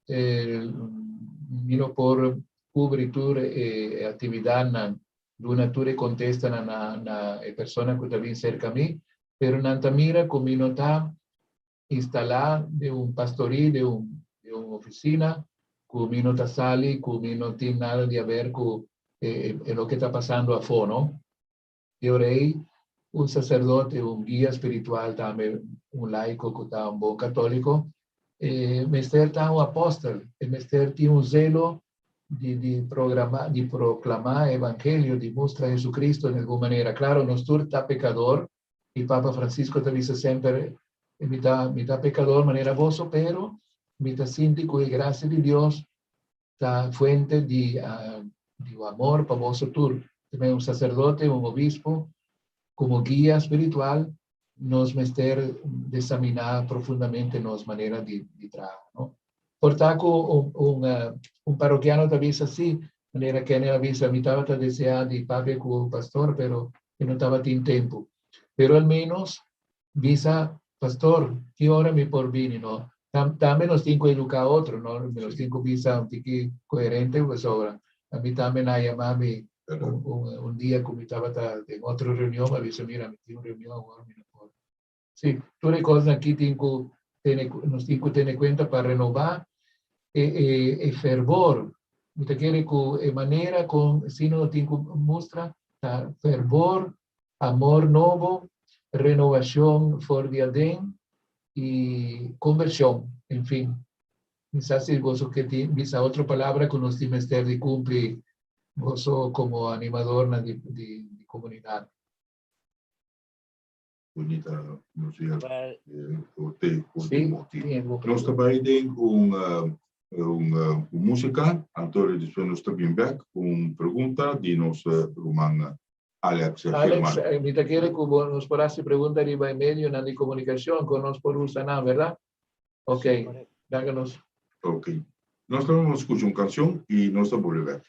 mi no por cubri tur e actividadnan, duna tur e contestanan na na e persona cu ta bin cerca mi, pero nan ta mira cu mi no ta instalá den un pastorí, den un den un oficina, cu mi no ta sali, cu mi no tin nada di haber cu e e loke ta pasando afó, no? E ora ei, un sacerdote, un guia spiritual tambe, un laico cu ta un bon catolico, e mester ta un apostel, e mester tin un zelo di di programa, di proclama e evangelio, di mustra Jesucristo en algun manera. Claro, nos tur ta pecador, I Papa Francisco ta bisa semper, Mi ta, mi ta pecador manera boso, pero mi ta sinti cu e gracia di Dios ta fuente di, di amor pa boso tur. Tambe un sacerdote, un obispo, como guia spiritual, nos mester desamina profundamente nos manera di, di traha, no? Por ta cu un, un, un parroquiano ta bisa si, manera Kenny a bisa, mi tabata desea di papia cu pastor, pero mi no tabatin tempu. Pero al menos bisa, pastor, ki ora mi por bini, no? Tam, tambe nos tin ku eduká otro, no? Nos tin ku bisa un tiki koherente pasobra ami tambe nan a yama mi un, un, un dia ku mi tabata den otro reunion, a bisa, mira, mi tin un reunion awor, mi no por. Sí, tur e kosnan aki tin ku tene, nos tin ku tene kuenta pa renobá e, e, e fervor. Mi ta kere ku e manera kon sino tin ku mustra ta fervor, amor nobo, renovashon for di aden i konvershon, en fin. Mi sa si boso ke tin bisa otro palabra ku nos tin mester di kumpli boso komo animadornan di, di, di komunidat. Bunita Monseñor Nos ta bai den un un música, anto despues nos ta bin bek ku un pregunta di nos ruman Alex Alex, mi ta kere ku bo nos por hasi pregunta riba e medionan di komunikashon ku nos por usa nan, bèrdat? Ok, danki nos. Ok. Nos ta bai skucha un kanshon i nos ta bolbe bek.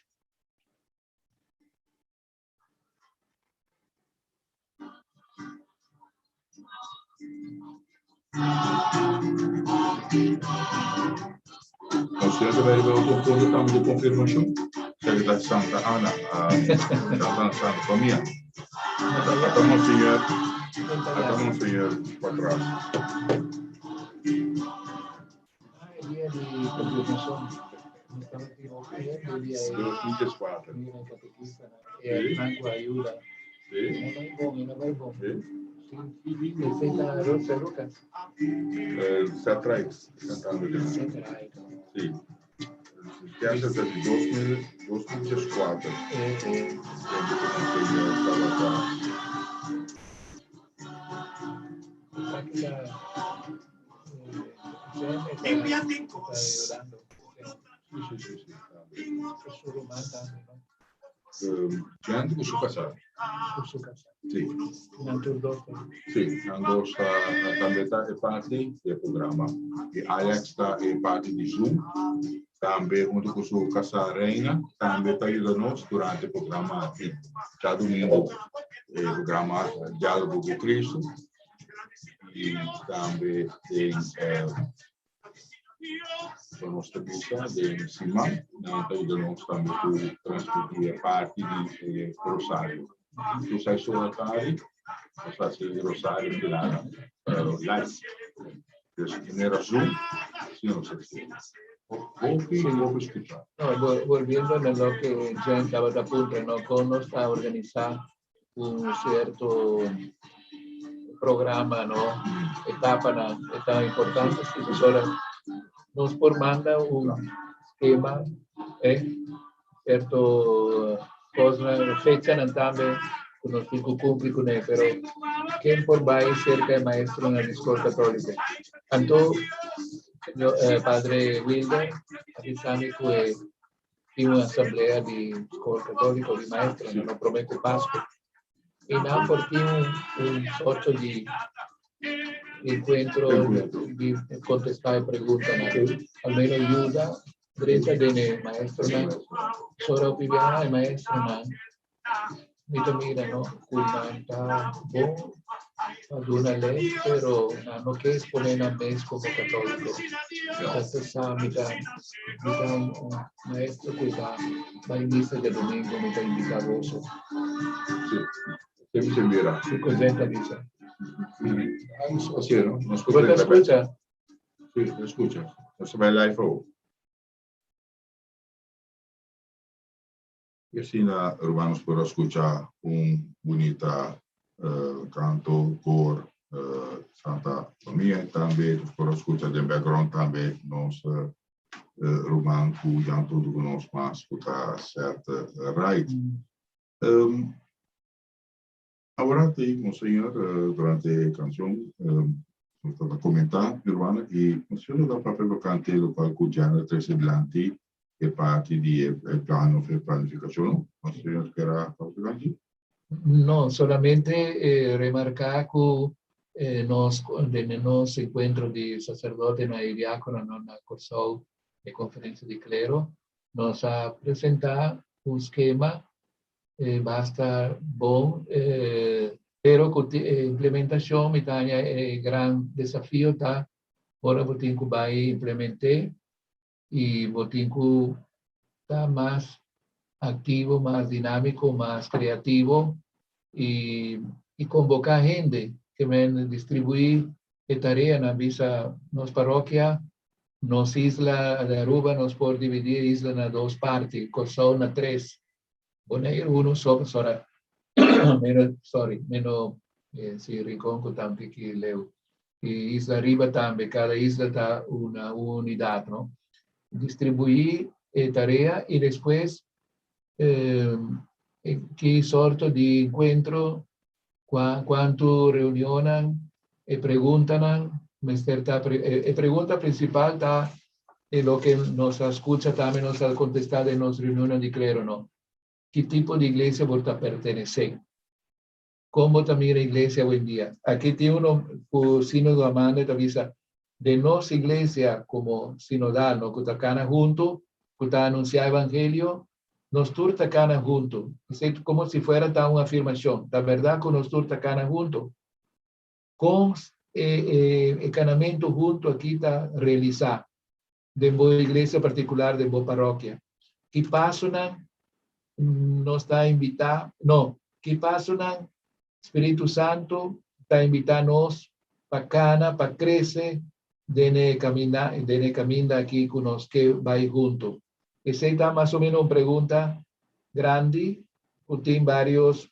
Monseñor ta bay riba otro punto tambe di confirmacion. Sa que ta Santa Ana, Santa Ana, Santa Famia. Ata Monseñor, ata Monseñor patras. 2004. Sí. Sí. Satraix, cantando. Sí. Piensa dat di 2004. Tempo ku Monseñor tabata. Sí, sí, sí, sí. Jan ku su kasá. Sí. Sí, nan dos ta tambe ta e parti di e programa. I Alex ta e parti di Zoom. Tambe huntu ku su kasá Reina tambe ta yuda nos durante e programa aki. Djadumingu e programa Diálogo ku Cristo i tambe den pa nos ta bisa den siman nan ta yuda nos tambe ku transmití e parti di e rosario. Tur seis ora tardi nos ta hasi rosario pilana live. Dus manera Zoom, asina nos ta hasi. Hopi, hopi skucha. No, volviendo a lo que Jen estaba a punto, ¿no? Cómo está organizado un cierto programa, ¿no? Etapa, ¿no? Etapa importante, si nos por manda un esquema, ¿eh? Cierto cosa, fecha también, que nos tiene que cumplir con él, pero ¿quién por va cerca del maestro en la escuela católica? Tanto, padre Wilder, avisame que tin un asamblea di skol katóliko di maestronan no promé ku Pasku. I nan por tin un sorto di enkuentro di kontestá e preguntanan. Al menos yuda drenta den e maestronan. Sora hopi biaha e maestronan Mi ta mira no ku nan ta bon pa duna les, pero nan no ke expone nan mes komo katóliko. Mi ta sa mi ta mi ta un maestro ku ta bai misa djadumingu, mi ta invitá boso. Sí, siempre se mira. Kiko Jen ta bisa? Así, no? Nos Bo ta skucha? Sí, ta skucha. Nos ta bai live awo. I asina rumannan por a skucha un bunita kanto kor Santa Famia i tambe nos por a skucha den background tambe nos ruman ku ya huntu ku nos mas ku ta Seth Wright. Awor te Monseñor durante e kanshon nos tabata komentá mi rumannan i Monseñor ta papia tokante lokual ku Janet trese dilanti e parti di e plan of e planifikashon. Monseñor kier a papia tokante? No, solamente remarká ku nos den nos enkuentro di saserdotenan i diákononan na Kòrsou, e konferensia di klero, nos a presentá un skema basta bon, pero ku e implementashon mi ta haña e gran desafio ta ora bo tin ku bai implement'é i bo tin ku ta mas aktivo, mas dinámiko, mas kreativo i konboká hende ke men distribuí e tareanan bisa nos parokia, nos isla di Aruba nos por dividí e isla na dos parti, Kòrsou na tres, Boneiru unu so pasobra meno sorry meno si Rincon ku ta un tiki leu i isla riba tambe kada isla ta una unidat no distribuí e tarea i despues ki sorto di enkuentro Cuantu reunionnan e preguntanan mester ta e pregunta principal ta e loke nos a scucha tambe nos a contesta den nos reunionnan di clero no ki tipo di iglesia bo ta pertenece con bo ta mira iglesia awendia aki tin uno cu sinodo a manda e ta bisa den nos iglesia como sinodal no cu ta cana hunto cu ta anuncia evangelio Nos tur ta kana huntu. Esei komo si fuera ta un afirmashon. Ta bèrdat ku nos tur ta kana huntu. Kon e, e, e kanamentu huntu aki ta realisá den bo iglesia partikular, den bo parokia? Ki pasonan nos ta invitá, no, ki pasonan Spiritu Santu ta invitá nos pa kana, pa krese den e kaminda, den e kaminda aki ku nos ke bai huntu? Esei ta mas o menos un pregunta grandi ku tin varios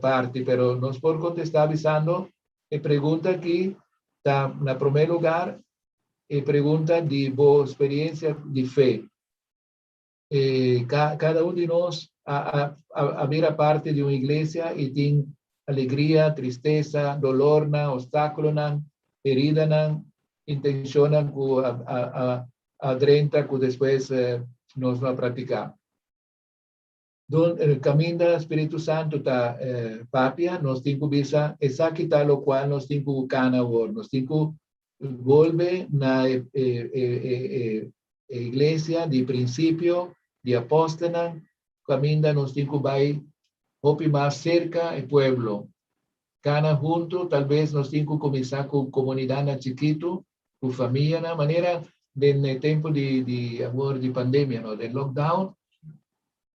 parti, pero nos por kontestá bisando e pregunta aki ta na promé lugar e pregunta di bo experiencia di fe. E, cada un di nos a, a, a bira parte di un iglesia i tin alegria, tristesa, dolornan, obstáculonan, heridanan, intencionnan ku a, a, a, a drenta ku despues eh, nos no a practica. Don eh, caminda Spiritu Santo ta eh, papia, nos tin ku bisa, esaki ta lo cual nos tin ku kana awor. Nos tin ku bolbe na e, e, e, e, e, e iglesia di principio, di apóstoles, caminda nos tin ku bai hopi mas cerca e pueblo. Kana hunto, tal vez nos tin ku kuminsá ku komunidatnan chikitu, ku famianan, manera den e tempu di di awor di pandemia, no, den lockdown,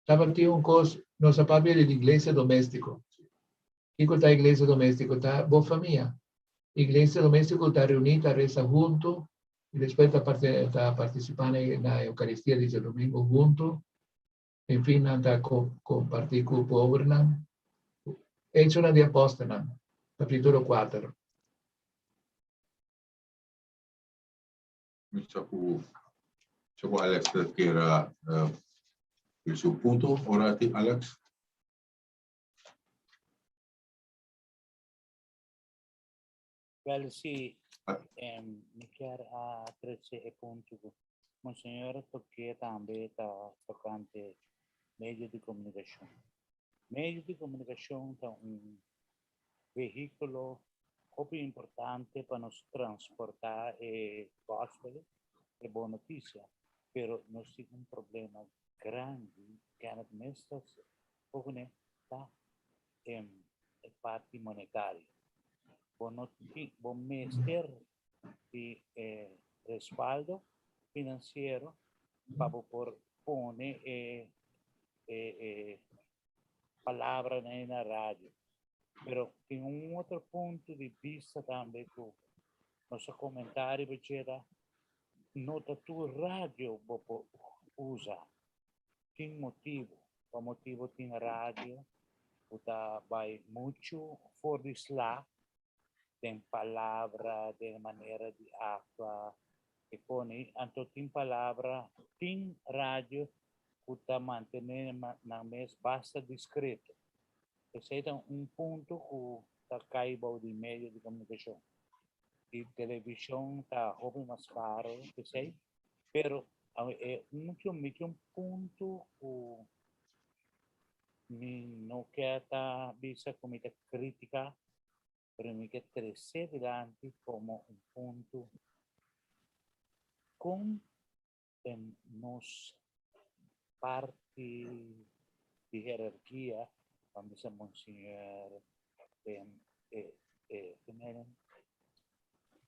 tabatin un kos, nos a papia di iglesia doméstiko. Kiko ta iglesia doméstiko? Ta bo famia. Iglesia doméstiko ta reuní, ta resa huntu, i despues ta ta partisipá na na Eukaristia di djadumingu huntu. En fin, nan ta comparti cu pobernan. Hechonan di Apostelnan, capítulo 4. Mi sa cu sa cu Alex ta kera uh, su punto. Ora ti, Alex. Wel, si, mi kier a trece e punto cu Monseñor toque tambe ta tocante medio di comunicacion. Medio di comunicacion ta un vehiculo hopi importante pa nos transporta e gospel, e bon noticia, pero nos tin un problema grandi, Kenneth mes ta pone ta e parti monetario. Bo no tin, bo mester di e respaldo financiero pa bo por pone e e e palabranan na radio. Pero tin un otro punto di bista tambe ku nos a komentá riba dje ta no ta tur radio bo por usa. Tin motibu, pa motibu tin radio ku ta bai muchu for di sla den palabra, den manera di aktua e pone. Anto tin palabra, tin radio ku ta mantené nan mes basta diskreto. Esei ta un punto ku ta kai bou di medio di komunikashon. Di televishon ta hopi mas karo esei, pero e mucho mi tin un punto ku mi no ke ta bisa ku mi ta kritika, pero mi ke trese dilanti komo un punto kon den nos parti di herarkia, ban bisa Monsignor, den e e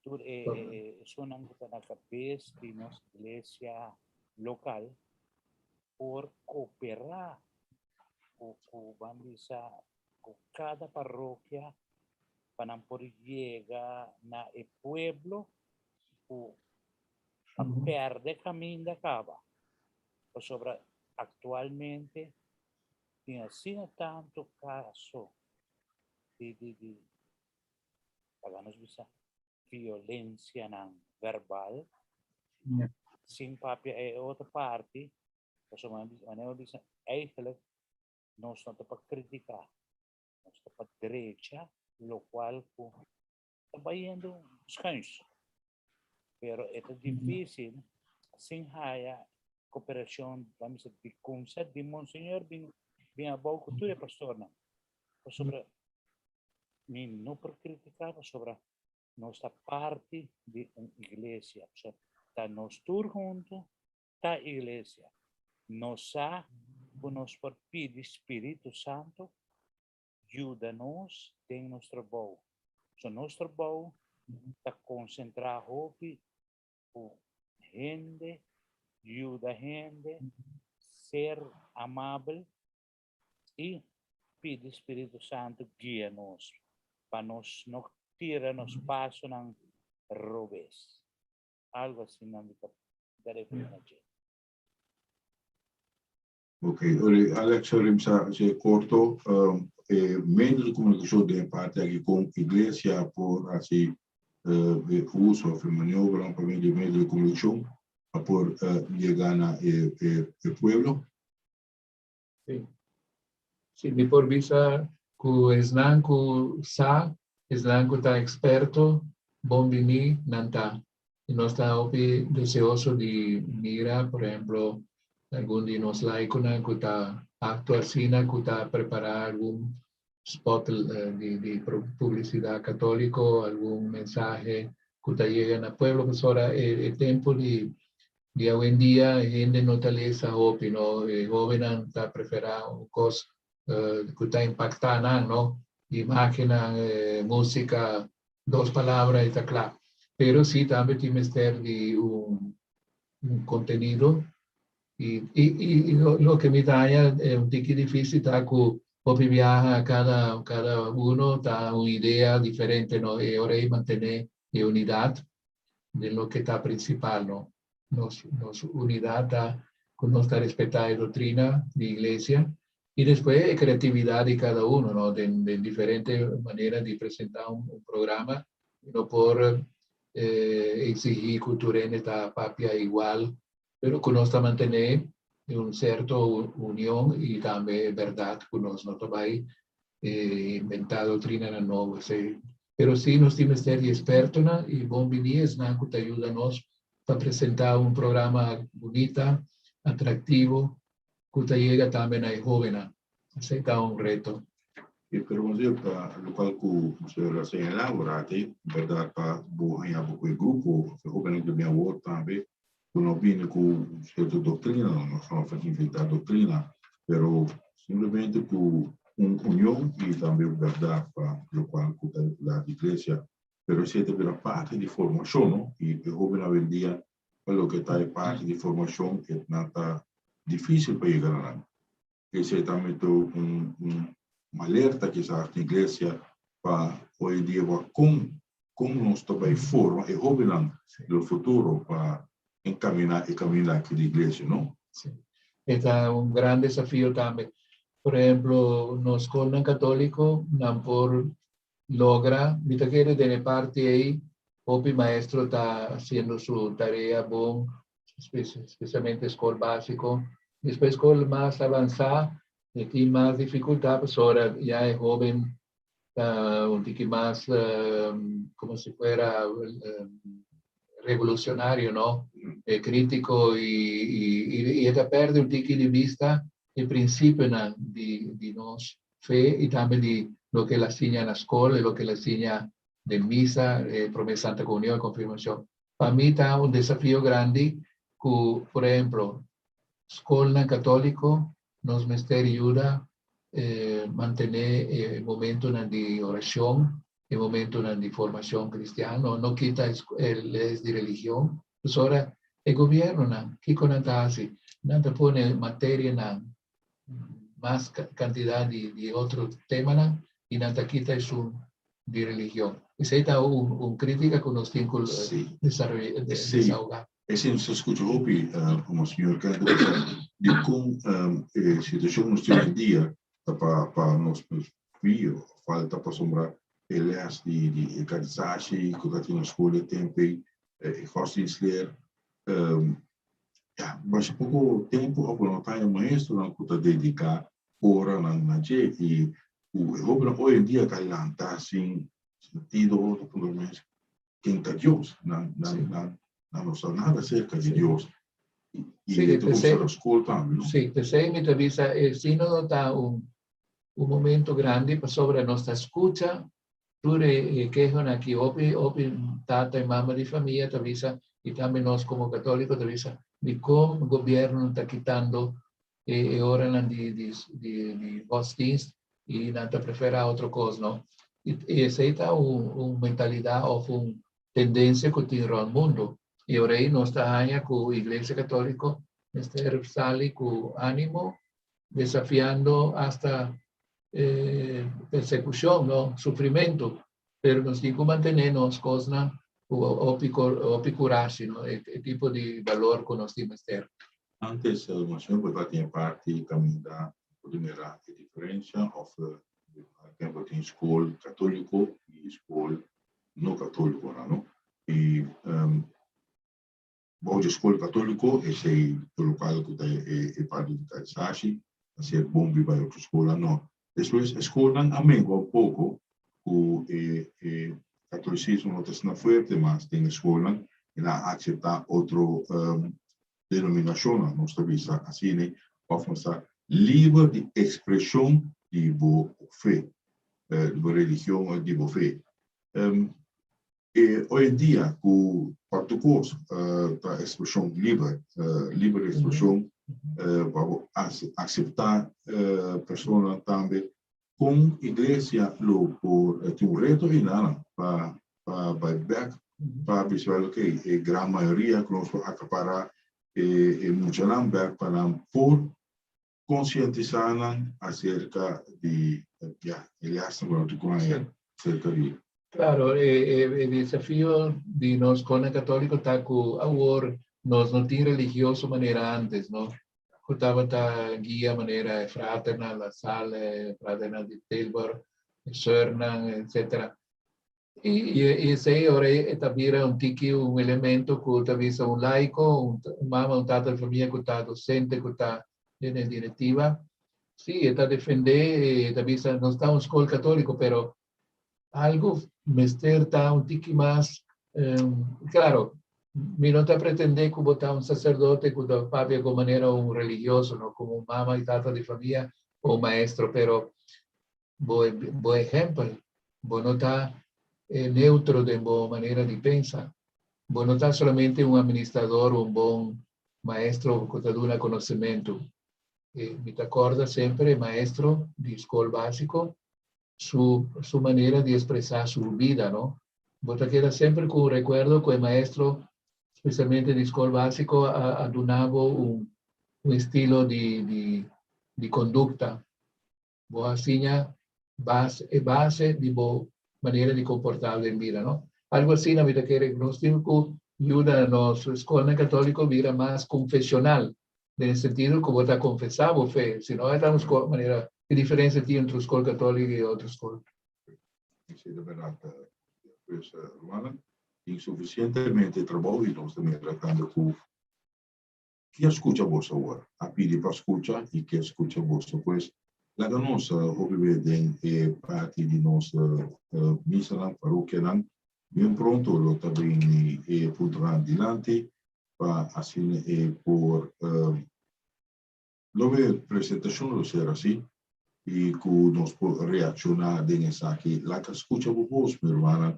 tur e esunnan ku ta na kabes di nos iglesia lokal por kooperá ku ku ban bisa ku kada parokia pa nan por yega na e pueblo ku a perde kaminda kaba. Pasobra aktualmente tin asina tantu kaso di di di laga nos bisa violencianan verbal sin papia e otro parti pasobra manera mi bisa eigenlijk nos no ta pa critica nos ta pa drecha locual cu ta bayendo schuins pero e ta dificil sin haya cooperacion laga mi bisa di cuminsa di monseñor bin bin abou cu tur e pastornan pasobra Mi no por critica pasobra nos ta parti di un iglesia. So, ta nos tur hunto ta iglesia. Nos sa cu nos por pidi Spiritu Santo yuda nos den nos trabou. So nos trabou Ta konsentrá hopi ku hende, yuda hende, ser amabel i pidi Spiritu Santu guia nos pa nos no tira nos pasonan robes. Algo asina mi ta referí na dje. Ok, Alex, sorry, mi sa hasi korto. E medio di komunikashon den e parti aki kon iglesia por hasi e uso of e maniobranan pa medio di medio di komunikashon pa por yega na e pueblo? Sí. Sí, mi por bisa ku esnan ku sa, esnan ku ta eksperto, bon bini nan ta. I nos ta hopi deseoso di mira, por ehemplo, algun di nos laikonan ku ta aktua asina, ku ta prepará algun spot di publisidat katóliko, algun mensahe ku ta yega na pueblo. Pasobra e tempu di di awendia hende no ta lesa hopi, no? E hóbennan ta preferá un kos ku ta impaktá nan, no? Imágennan, músika, dos palabra i ta kla. Pero si tambe tin mester di un kontenido i i loke mi ta haña un tiki difísil ta ku hopi biaha kada kada uno ta un idea diferente no e ora ei mantené e unidat den loke ta prinsipal no. Nos nos unidat ta ku nos ta respetá e doktrina di iglesia i despues e kreatividat di kada uno no den den diferente manera di presentá un un programa. No por eksigí ku tur hende ta papia igual pero ku nos ta mantené un sierto union i tambe e bèrdat ku nos no ta bai inventá doktrinanan nobo. Esei Pero sí nos tin mester di expertonan y bon bini esnan cu ta yuda nos pa presenta un programa bunita, atractivo, cu ta yega tambe na e hobennan. Esey ta un reto. E pero pa locual cu señor a señala ora te, berdad pa bo haña bo cu e grupo of e hobennan cu ta bin awor tambe, cu no bini cu cierto doctrina, no no inventa doctrina, pero simplemente cu un union y tambe un berdad pa locual cu ta la iglesia. Pero esey ta bira parti di formacion, no? Y e hoben awendia pa loke ta e parti di formacion e nan ta dificil pa yega na nan. Esey tambe ta un un alerta kisas na iglesia pa hoy en dia wak con con nos ta bay forma e hobennan den futuro pa encamina e caminda aki di iglesia, no? Sí. E ta un gran desafio tambe. Por ehemplo, nos skolnan katóliko nan por logra, mi ta kere den e parti ei hopi maestro ta hasiendo su tarea bon, spesialmente skol básiko. Despues skol mas avansá e tin mas difikultat pasobra ya e hóben ta un tiki mas komo si fuera revolucionario, no? E krítiko i e ta pèrdè un tiki di bista e prinsipionan di nos fe i tambe di loke el a siña na skol i loke el a siña den misa, e promé Santa Komunion, e konfirmashon. Pa mi ta un desafio grandi ku, por ehemplo, skolnan katóliko nos mester yuda mantené e momentonan di orashon, e momentonan di formashon kristiano, no kita e les di religion. Pasobra e gobiernonan, kiko nan ta hasi? Nan ta pone materianan, mas kantidat di otro temanan i nan ta kita esun di religion. Esei ta un kritika ku nos tin ku desahoga. Esei nos ta skucha hopi, Monseñor Kennedy, pasobra dikon e situashon nos tin hoy dia ta pa nos pio falta pasobra e les di e katisashi ku ta tin na skol e tempu ei, e godsdienstleer, ya masha poko tempu òf no ta e maestronan ku ta dediká oranan na dje i ku e hóbennan hoy en dia ta lanta sin sentido ta puntra mes ken ta Dios nan nan nan nan no sa nada aserka di Dios i e ta kuminsá na skol tambe no. Sí, p'esei mi ta bisa e sínodo ta un un momento grandi pasobra nos ta skucha tur e kehonan aki hopi hopi tata i mama di famia ta bisa i tambe nos komo katóliko ta bisa dikon gobièrnu ta kitando e oranan di di di godsdienst i nan ta preferá otro kos no. I esei ta un mentalidat òf un tendensia ku tin rònt mundu. I ora ei nos ta haña ku Iglesia Katóliko mester sali ku ánimo, desafiando asta persekushon, no, sufrimentu. Pero nos tin ku mantené nos kosnan ku hopi hopi kurashi, no, e tipo di balor ku nos tin mester. Antes, Monseñor, bo ta tin e parti kaminda bo ta mira e diferensia òf tempu tin skol katóliko i skol no katólikonan, no? I bou di skol katóliko esei ta lokal ku ta e parti di karisashi ta ser bon biba e otro skolnan no. Despues e skolnan a mengua un poko ku e e katolisismo no ta asina fuerte mas den e skolnan i nan a akseptá otro denominashonnan, nos ta bisa asina, òf nos ta liber di ekspreshon di bo fe, di bo religion òf di bo fe. E hoy en dia ku pa tur kos ta ekspreshon liber, liber di ekspreshon, pa bo akseptá personanan tambe, kon iglesia lo por tin un reto einan pa bai bèk pa bisa wèl okey e gran mayoria ku nos por akapará e muchanan bèk pa nan por konsientisá nan aserka di ya e lèsnan ku nan tin ku haña aserka di. Klaro, e desafio di nos konan katóliko ta ku awor nos no tin religioso manera ántes, no? Ku tabata guia manera e fraternan, La Salle, fraternan di Tilburg, e sùrnan, etsetera. I esei ora e ta bira un tiki un elemento ku ta bisa un laiko, un mama, un tata di famia ku ta dosente, ku ta den e direktiva. Sí, e ta defendé, e ta bisa nos ta un skol katóliko, pero algu mester ta un tiki mas, klaro, mi no ta pretendé ku bo ta un saserdote ku ta papia ku manera un religioso, no, komo un mama i tata di famia o un maestro, pero Bo bo ehempel, bo no ta neutro den bo manera di pensa. Bo no ta solamente un administrador o un bon maestro ku ta duna konosementu. Mi ta kòrda semper e maestro di skol básiko su su manera di ekspresá su bida, no? Bo ta keda semper ku un rekuerdo ku e maestro, spesialmente di skol básiko, a a duna bo un un estilo di di di kondukta. Bo a siña base, e base di bo manera di komportá den bida, no? Algu asina mi ta kere ku nos tin ku yuda nos skolnan katóliko bira mas konfeshonal, den e sentido ku bo ta konfesá bo fe, si no e ta un skol manera, ki diferensia tin entre un skol katóliko i otro skol? Esei ta bèrdat, pues rumannan, tin sufisientemente trabou i nos ta mira tambe ku Kier skucha boso awor? A pidi pa skucha i kier skucha boso. Pues, laga nos hopi be den e parti di nos misanan, parokianan. Bien pronto lo ta bini e puntonan dilanti pa asina e por lo be presentashon lo ser asi i ku nos por reakshoná den esaki. Laga skucha bo bos, mi rumannan,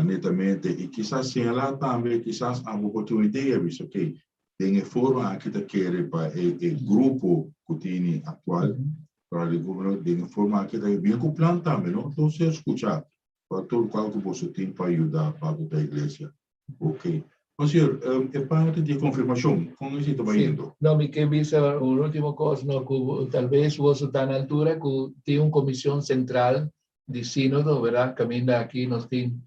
netamente i kisas señalá tambe, kisas abo por tin un idea, bisa, ok, den e forma aki ta kere pa e e grupo ku tini aktual, para di gobierno, den e forma aki ta bien ku plan tambe, no? Entonces skucha pa tur kual ku boso tin pa yuda pa ku ta iglesia. Ok. Monsieur, e parti di e konfirmashon, kon esei ta bayendo? No, mi ke bisa un ultimo kos, no, ku talbes boso ta na altura ku tin un komishon sentral di sínodo, bèrdat? Kaminda aki nos tin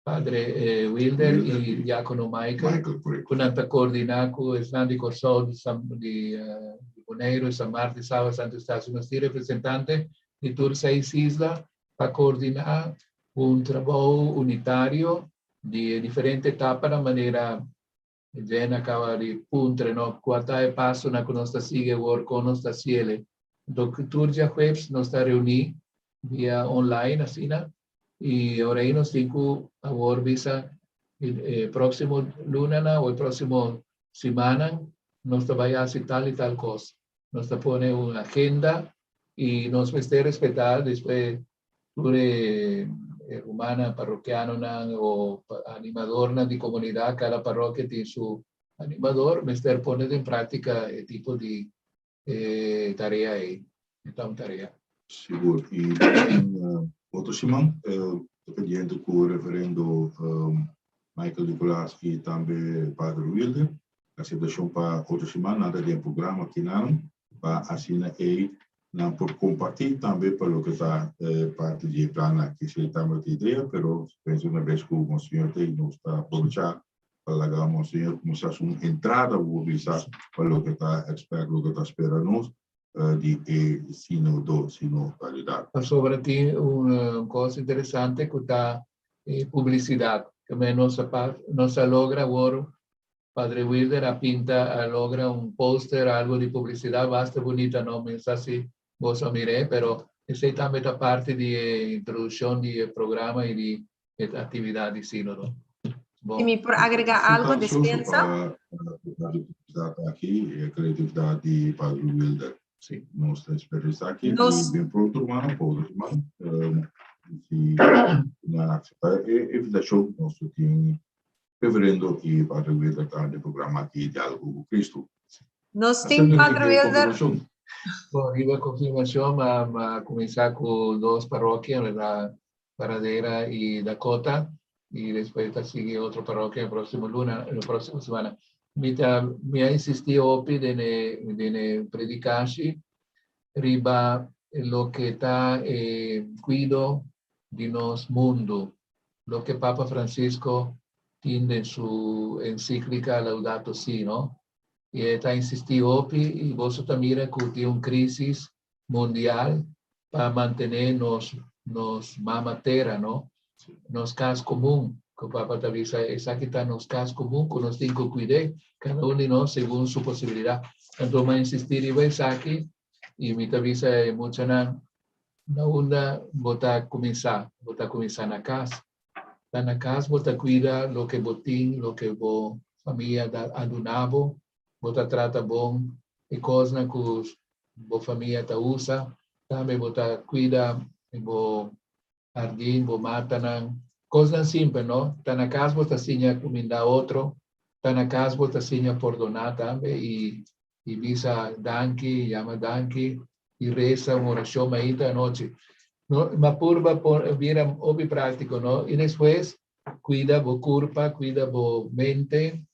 Padre Wilder i Diákono Michael, ku nan ta koordiná ku esnan di Kòrsou, di San, di Boneiru, San Martin, Saba, Santo Eustasio. Nos tin representante di tur seis isla pa koordiná un trabou unitario di e diferente etapanan manera Jen a kaba di puntra, no? Kua ta e pasonan ku nos ta sigui awor, kon nos ta hasiel? Anto tur djahuebs nos ta reuní via online asina i ora ei nos tin ku awor bisa e próksimo lunanan o e próksimo simannan nos ta bai hasi tal i tal kos. Nos ta pone un agenda i nos mester respetá despues Tur e rumannan parrokianonan o animadornan di komunidat, kada parokia tin su animador, mester pone den práktika e tipo di tarea ei. E ta un tarea. Sigur. I Otro siman, dependiente ku Reverendo Michael Nicolaas i tambe Padre Wilder, aseptashon pa otro siman nan ta den programa kinanan pa asina ei nan por kompartí tambe pa loke ta parti di e plan aki. Esei tambe ta idea, pero pensa una bes ku Monseñor ta ei nos ta aprovechá pa laga Monseñor kuminsá su entrada bo bisa pa loke ta expect, loke ta spera nos di e sinodo, sinodalidad. Pasobra tin un cos interesante cu ta e publicidad. Ke men nos a nos a logra awor, Padre Wilder a pinta, a logra un poster, algo di publicidad basta bunita, no mi sa si boso a mir'é, pero esey tambe ta parti di e introduccion di e programa y di e actividad di Sinodo. Bon. Si mi por agrega algo, despensa. Aki, e creatividad di Padre Wilder. Si. Nos ta espera esaki Nos y ben pronto, hermano, pa otro siman. Si nan acepta e invitacion, nos lo tin Reverendo y Padre Wilder ta den programa aki Dialogo cu Cristo. Nos tin Padre Wilder. Bon, riba confirmacion, m'a cuminsa cu dos parokia, verdad? Paradera y Dakota y despues ta sigui otro parokia e proximo luna, e proximo semana. Mi ta mi a insisti hopi den e den e predicashi riba loke ta e cuido di nos mundo, loke Papa Francisco tin den su enciclica Laudato Si, no? Y e ta insisti hopi y boso ta mira cu tin un crisis mundial pa mantené nos nos mama tera, no? Nos kas komun, ku Papa ta bisa, esaki ta nos kas komun ku nos tin ku kuid'é, kada un di nos segun su posibilidat. Anto mi a insistí riba esaki i mi ta bisa e muchanan, na unda bo ta kuminsá? Bo ta kuminsá na kas. Ta na kas bo ta kuida loke bo tin, loke bo famia a duna bo, bo ta trata bon e kosnan ku bo famia ta usa, tambe bo ta kuida bo hardin, bo matanan, kosnan simpel, no? Ta na kas bo ta siña kumindá otro, ta na kas bo ta siña pordoná tambe i i bisa danki, yama danki i resa un orashon mainta anochi. No, ma purba por bira hopi práktiko, no? I despues kuida bo kurpa, kuida bo mente,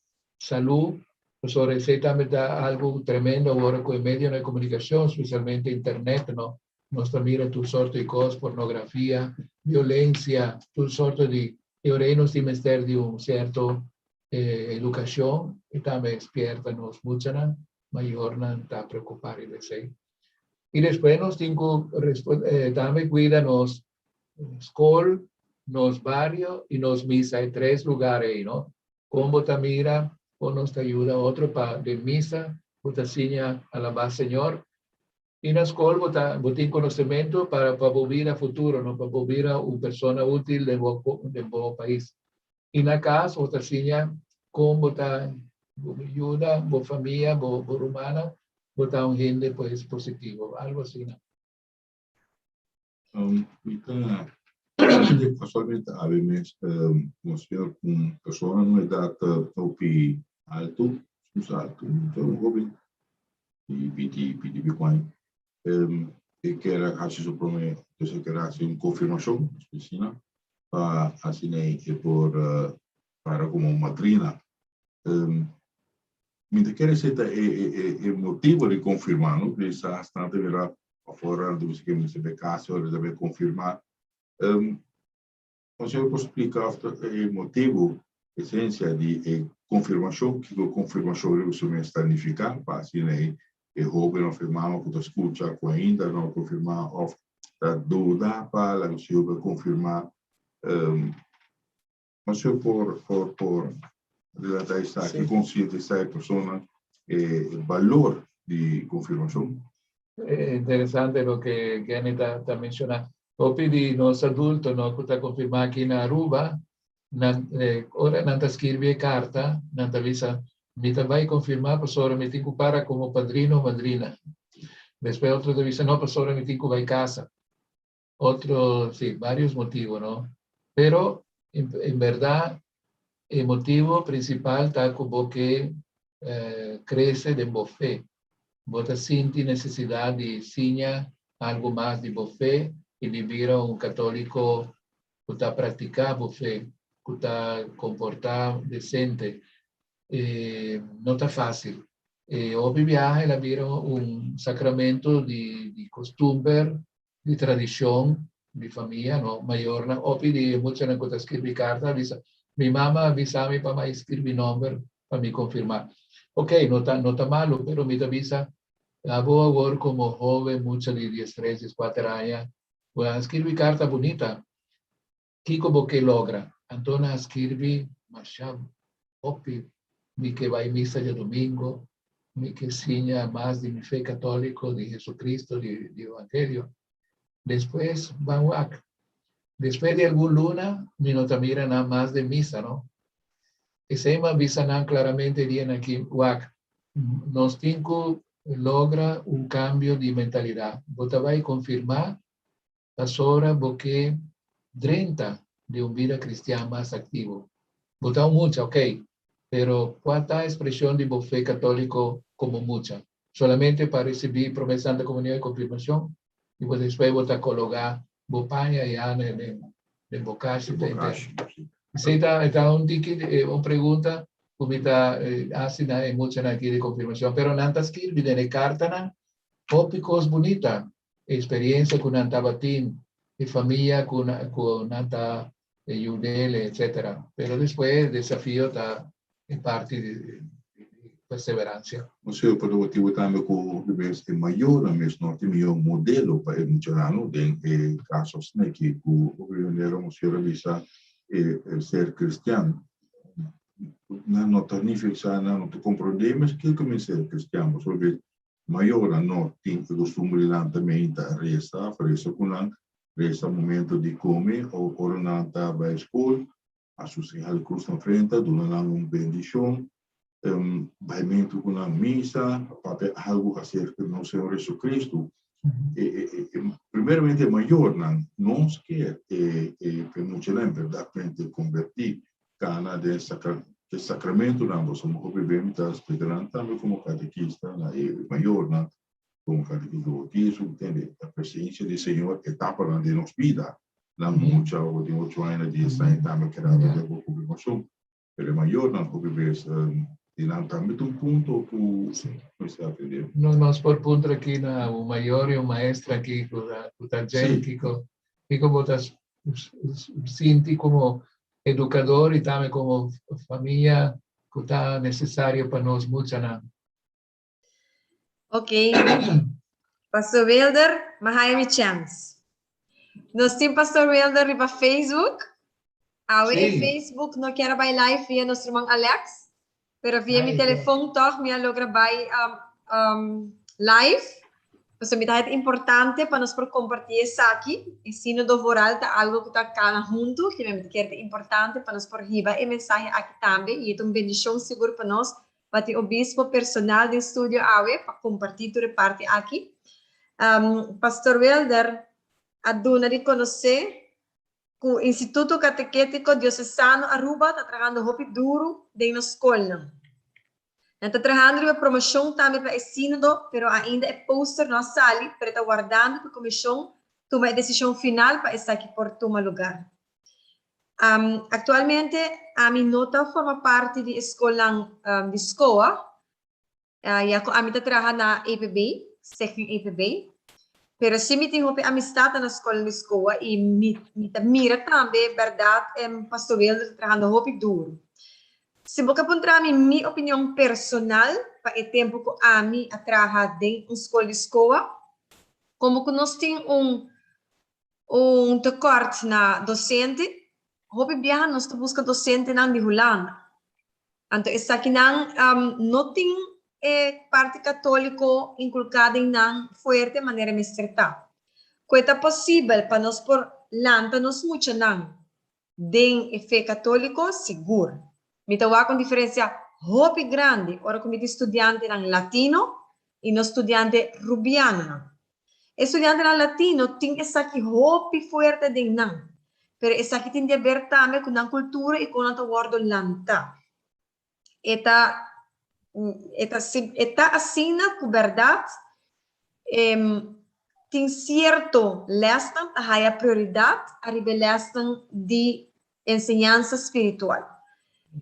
salú, pasobra esei tambe ta algu tremendo awor ku e medionan di komunikashon, spesialmente internet, no, nos ta mira tur sorto di kos, pornografia, violensia, tur sorto di, e ora ei nos tin mester di un sierto edukashon i tambe spierta nos muchanan, mayornan ta preokupá riba esei. I despues nos tin ku tambe kuida nos skol, nos bario i nos misa, e tres lugar ei, no. Kon bo ta mira kon nos ta yuda otro pa den misa bo ta siña alabá Señor? I na skol bo ta bo tin konosementu pa pa bo bira futuro, no pa bo bira un persona útil den bo den bo pais. I na kas bo ta siña kon bo ta yuda bo famia, bo bo rumannan, bo ta un hende pues positivo, algo asina. Mi ta casualmente awe mes monseñor un persona na un edad hopi alto, no alto, un hoben di binti binti pico aña e kier a haci su prome, dus e kier a haci un confirmacion asina pa asina e por para como madrina. Mi ta kere esei ta e motibo di confirma, no? Bisa hasta ta mira Afor nan ta bisa ke mester bay casa ora ta bay confirma. Consejo por splica of ta e motibo, esencia di e confirmacion, kico confirmacion riba su mes ta nifica pa asina e e hoben of e mama cu ta scucha cu ainda no a confirma of ta duda pa laga su yu bay confirma. Consejo por por por relata esaki, concientisa e persona e balor di confirmacion. Interesante loke Kenny ta ta menciona. Hopi di nos adultonan cu ta confirma aki na Aruba, nan ora nan ta skirbi e carta, nan ta bisa, mi ta bay confirma pasobra mi tin cu para como padrino o madrina. Despues otro ta bisa, no pasobra mi tin cu bay casa. Otro, si, varios motibo, no? Pero, en berdad, e motibo principal ta cu bo ke crece den bo fe. Bo ta sinti necesidad di siña algo mas di bo fe. i di bira un katóliko ku ta praktiká bo fe, ku ta komportá desente, e no ta fásil. E hopi biaha el a bira un sakramento di di kostumber, di tradishon, di famia, no? Mayornan, hopi di e muchanan ku ta skirbi karta a bisa, mi mama a bisa mi pa mi skirbi nòmber pa mi konfirmá. Oké, no ta no ta malu, pero mi ta bisa, abo awor komo hóben mucha di diestres, dieskuater aña, bo a skirbi karta bunita, Kiko bo ke logra? Anto nan a skirbi masha hopi, Mi ke bai misa djadumingo, mi ke siña mas di mi fe katóliko, di Jesucristo, di di evangelio. Despues ban wak. Despues di algun luna mi no ta mira nan mas den misa, no. Esei mi a bisa nan klaramente e dianan aki, wak, nos tin ku logra un kambio di mentalidat. Bo ta bai konfirmá Pasobra bo ke drenta den un bida kristian mas aktivo. Bo ta un mucha, ok, pero kua ta ekspreshon di bo fe katóliko komo mucha? Solamente pa risibí Promé Santa Komunion i Konfirmashon i bo despues bo ta kologá bo paña ya den bo kashi ta interno? Esei ta ta un tiki un pregunta ku mi ta hasi na e muchanan aki di konfirmashon, pero nan ta skirbi den e kartanan hopi kos bunita. Experiencia cu nan tabatin, e famia cu cu nan ta yudele, etcetera. Pero despues e desafio ta e parti di perseverancia. Museo pa dor motibu tambe ku hopi bes e mayornan mes no tin mihó modelo pa e muchanan den e kaso asina aki ku hopi manera Museo a bisa e ser kristian nan no ta nifiká nan no ta komprondé mes kiko men ser kristian pasobra Mayornan no tin e costumber di lanta meinta reza, of reza cu nan, reza momento di come of ora nan ta bay school, a su señal di cruz na frente, duna nan un bendicion, baymento cu nan misa, papia algo acerca di nos Señor Jesucristo. Primeramente e mayornan nos kier e muchanan berdadmente converti Cana den e sacramentonan, pasobra hopi be mi ta splica nan tambe como catequista na e mayornan, como catequista di bautismo, ntende? E presencia di Señor etapanan den nos bida, nan mucha ora tin ocho aña, dies aña tambe keda den bo confirmacion, pero e mayornan hopi bes di nan tambe ta un punto cu mester atende. No, nos por puntra aki na un mayor y un maestra aki cu ta djen kico kico bo ta sinti como educador y tambe como famia cu ta necesario pa nos muchanan. Ok. Pastor Wilder, mi haya mi chance. Nos tin Pastor Wilder riba Facebook. Awe e Facebook no kier a bai live via nos ruman Alex, pero via mi telefon toch mi a logra bai live. Pasobra mi ta haya importante pa nos por comparti esaki. E Sínodo Voral ta algo cu ta cana hunto, kende mi ta kere ta importante pa nos por hiba e mensahe aki tambe y e ta un bendicion sigur pa nos pa tin obispo personal den studio awe pa comparti tur e parti aki. Pastor Wilder a duna di conoce Ku Instituto Kateketiko Diosesano Aruba ta trahando hopi duru den nos skolnan. Nan ta trahando riba promoshon tambe pa e sínodo, pero ainda e poster no a sali, pero e ta wardando ku e komishon tuma e desishon final pa esaki por tuma lugar. Aktualmente ami no ta forma parti di e skolnan di SCOA, Ya ku ami ta traha na EPB, Stichting EPB, pero si mi tin hopi amistad na skol di SCOA i mi mi ta mira tambe bèrdat Pastor Wilder ta trahando hopi duru. Si bo ke puntra mi mi opinion personal pa e tempu ku ami a traha den un skol di SCOA, komo ku nos tin un un tekort na dosente, hopi biaha nos ta buska dosentenan di Hulanda. Anto esakinan no tin e parti katóliko inkulká den nan fuerte manera mester ta. Ku e ta posibel pa nos por lanta nos muchanan den e fe katóliko? Sigur. Mi ta wak un diferensia hopi grandi ora ku mi tin studiantenan latino i nos studiante rubianonan. E studiantenan latino tin esaki hopi fuerte den nan, pero esaki tin di haber tambe ku nan kultura i kon nan ta wòrdu lantá. E ta e ta e ta asina ku bèrdat Tin sierto lèsnan ta haya prioridat ariba e lèsnan di enseñansa spiritual.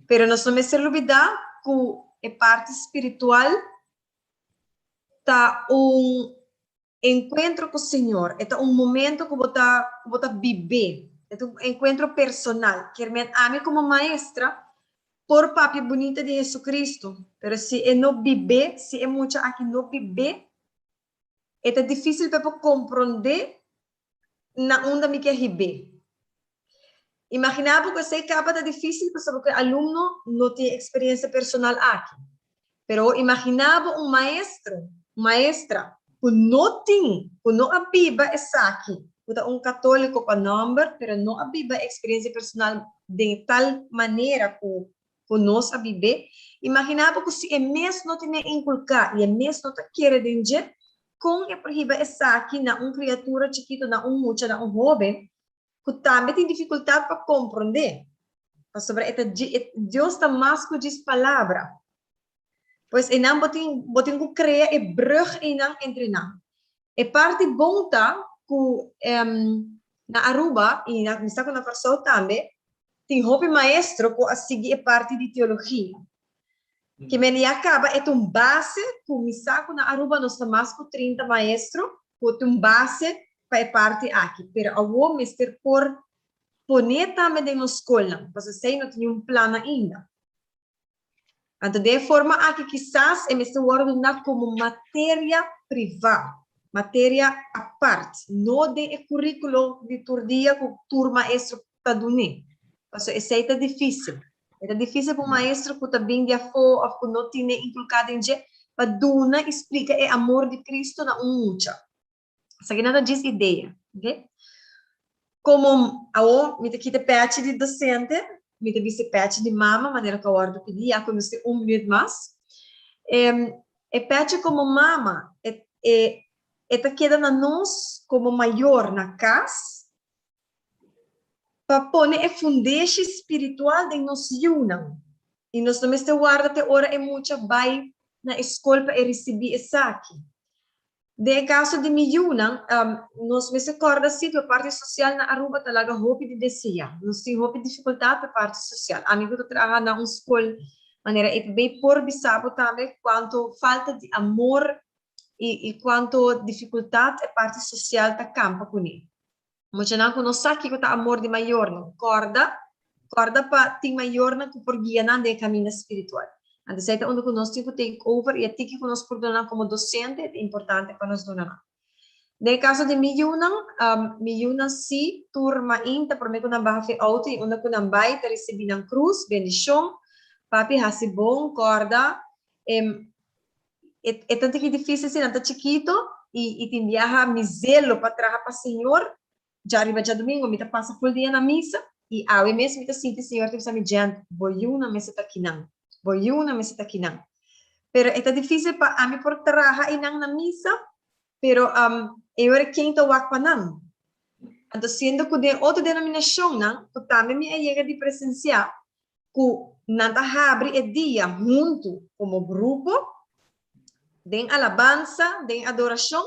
Pero nos no mester lubidá ku e parti spiritual ta un enkuentro ku Señor, e ta un momento ku bo ta ku bo ta bib'é, e ta un enkuentro personal. Kier men ami komo maestra por papia bunita di Jesucristo, pero si e no bib'é, si e mucha aki no bib'é, E ta difísil pa e por komprondé na unda mi ke hib'é. Imaginá bo ku esei kaba ta difísil pasobra ku e alumno no tin e eksperensia personal aki. Pero imaginá bo un maestro, un maestra, ku no tin, ku no a biba esaki, ku ta un katóliko pa nòmber, pero no a biba e eksperensia personal den tal manera ku ku nos a bib'é, imaginá bo ku si e mes no tin'é inkulká i e mes no ta kere den dje, kon e por hiba esaki na un kriatura chikitu, na un mucha, na un hóben ku tambe tin difikultat pa komprondé? Pasobra e ta e Dios ta mas ku djis palabra. Pues einan bo tin bo tin ku krea e brùg einan entre nan. E parti bon ta ku na Aruba i na mi sa ku na Kòrsou tambe tin hopi maestro ku a sigui e parti di teologia. Ke men ya kaba e ta un base ku mi sa ku na Aruba nos ta mas ku 30 maestro ku tin un base pa e parti aki. Pero awor mester por pone tambe den nos skolnan pasobra esei no tin niun plan ainda. Anto den e forma aki kisas e mester wòrdu duna komo materia privá, materia apart, no den e kuríkulo di tur dia ku tur maestro ta dun'é. Pasobra esei ta difísil. E ta difísil pa un maestro ku ta bin di afó òf ku no tine inkulká den dje pa duna i splika e amor di Kristu na un mucha. Esaki nan ta djis idea, ok? Como awo mi ta kita pechi di docente, mi ta bisti pechi di mama manera cu a wordo pidi, ya cu nos tin un minuut mas. E pechi como mama, e e e ta keda na nos como mayor na cas pa pone e fundeshi spiritual den nos yiunan. Y nos no mester warda te ora e mucha bay na e scol pa e ricibi esaki. Den e kaso di mi yunan, nos mester kòrda si ku e parti sosial na Aruba ta laga hopi di deseá. Nos tin hopi difikultat pa e parti sosial. Ami ku ta traha na un skol manera EPB por bisa bo tambe kuantu falta di amor i i kuantu difikultat e parti sosial ta kampa kuné. Muchanan ku no sa kiko ta amor di mayornan, kòrda, kòrda pa tin mayornan ku por guia nan den e kaminda spiritual. Anto esei ta unda ku nos tin ku take over i e tiki ku nos por duna nan komo dosente e ta importante pa nos duna nan. Den e kaso di mi yunan, mi yunan si tur mainta promé ku nan baha fe outo i unda ku nan bai ta risibí nan krus, bendishon, Papi hasi bon, kòrda, E e ta tiki difícil si nan ta chikito i i tin biaha mi zelo pa traha pa Señor djariba djadumingo mi ta pasa ful dia na misa i awe mes mi ta sinti Señor ta bisa mi Jen bo yunan mester ta kinan bo yunan mester ta kinan pero e ta difícil pa ami por traha einan na misa pero e ora ken ta wak pa nan anto siendo ku den otro denominashonnan ku tambe mi a yega di presensia ku nan ta habri e dia huntu komo grupo den alabansa, den adorashon,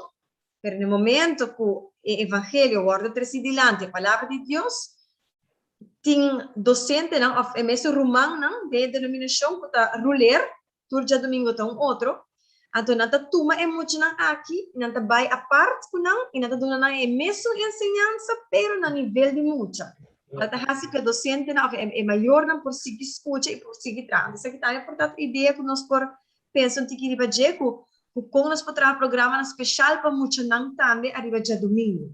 pero na e momento ku e evangelio wòrdu tresí dilanti, e palabra di Dios, tin dosentenan òf e mesun rumannan den e denominashon ku ta ruler, tur djadumingu ta un otro, anto nan ta tuma e muchanan aki i nan ta bai apart ku nan i nan ta duna nan e mesun enseñansa pero na nivel di mucha. Nan ta hasi ku e dosentenan òf e mayornan por sigui skucha i por sigui traha. Anto esaki tambe por ta otro idea ku nos por pensa un tiki riba dje ku ku kon nos por traha programanan speshal pa muchanan tambe ariba djadumingu.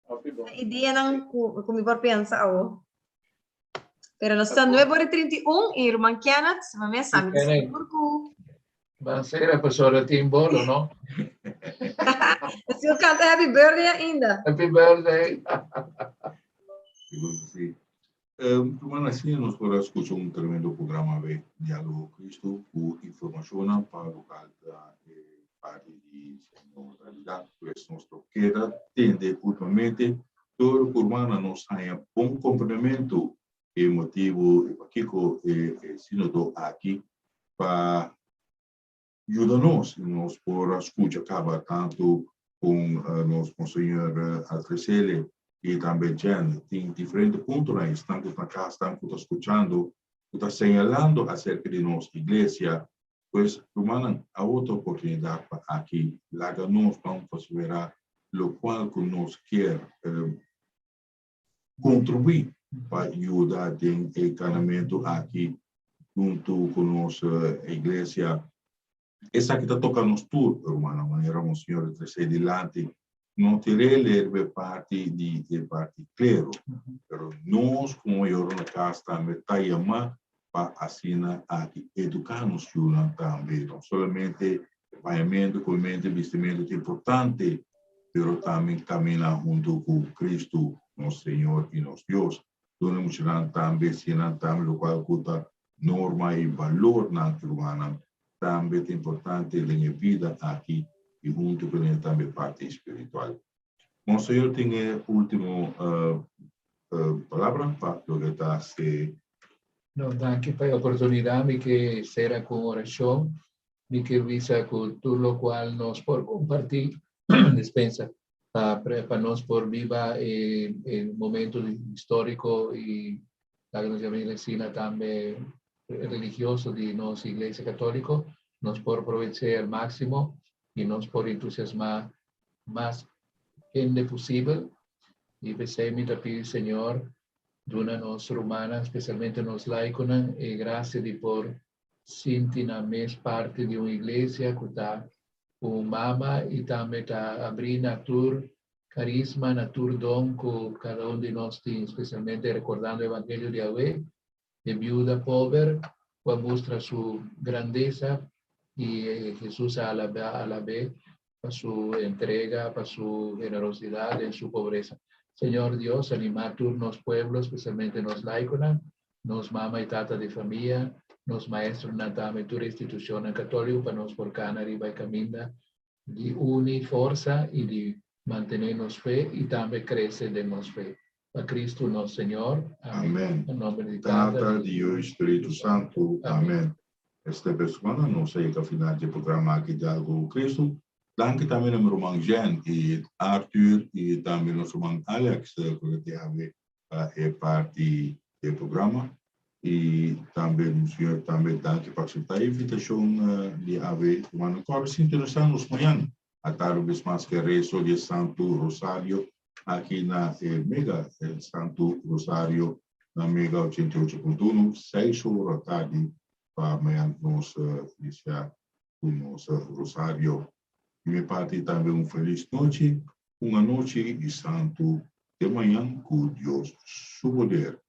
Ta ideanan ku ku mi por pensa awo. Pero nos ta 9:31 i ruman Kenneth, si mame sa mi ta sigur ku Ban sera pasobra tin bolo, no? Nos tin ku kanta happy birthday ainda. Happy birthday. Sigur ku si. Ruman asina nos por a skucha un tremendo programa awe, Diálogo Cristo, ku informashonnan pa lokal ta e parti di Señor Realidad. Pues nos lo keda tende últimamente Tur ku rumannan nos haña bon komprendementu e motibu i pakiko e sinodo aki pa yuda nos i nos por a skucha kaba tantu. Con nos Monseñor Atresele y tambe Jen tin diferente puntonan esnan cu ta na cas esnan cu ta scuchando cu ta señalando acerca di nos iglesia pues rumannan awo ta oportunidad pa aki laga nos ban considera locual cu nos kier contribui pa yuda den e canamento aki hunto cu nos iglesia. Esaki ta toca nos tur, rumannan, manera Monseñor a trece dilanti. No ta relerbe parti di e parti clero, pero nos como mayornan na cas tambe ta yama pa asina aki educa nos yunan tambe. No solamente bañamento, comimento, bistimento ta importante, pero tambe camina hunto cu Cristo, nos Señor y nos Dios. Duna muchanan tambe, siña nan tambe locual cu ta norma y balornan, rumannan, tambe ta importante den e bida aki y hunto cu ne tambe parti spiritual. Monseñor tin e ultimo palabra pa loke ta se. No, danki pa e oportunidad. Mi ke sera cu un oracion. Mi ke bisa cu tur locual nos por comparti, dispensa, pa pa nos por biba e e momento historico y laga nos yama asina tambe religioso di nos Iglesia Catolico, nos por aproveche al maximo y nos por entusiasma mas hende posibel y p'esey mi ta pidi Señor duna nos rumannan, especialmente nos laiconan, e gracia di por sinti nan mes parti di un iglesia cu ta un mama y tambe ta abri na tur carisma, na tur don cu cada un di nos tin, especialmente recordando e Evangelio di awe, e biuda pober cu a mustra su grandeza y Jesus a alab'e pa su entrega, pa su generosidad den su pobreza. Señor Dios, anima tur nos pueblo, especialmente nos laiconan, nos mama y tata di famia, nos maestronan tambe, tur institucionnan catolico pa nos por cana riba e caminda di uni forsa y di mantene nos fe y tambe crece den nos fe. Pa Cristo nos Señor. Amén. Na nomber di Tata, Tata, di Yu y Spiritu Santu. Amén. Este persona nos a yega final di e programa aki Dialogo cu Cristo. Danki tambe na mi ruman Jean y Arthur y tambe nos ruman Alex cu ta habi pa e parti di e programa. Y tambe Monseñor tambe danki pa acepta e invitacion di awe. Rumannan cu a sintonisa nos mañana atardi un bes mas cu e rezo di e Santo Rosario aki na e Mega e Santo Rosario na Mega 88.1, seis ora tardi pa mañana nos inicia cu nos Rosario. Di mi parti tambe un feliz nochi, un anochi di Santo te mañan cu Dios su poder.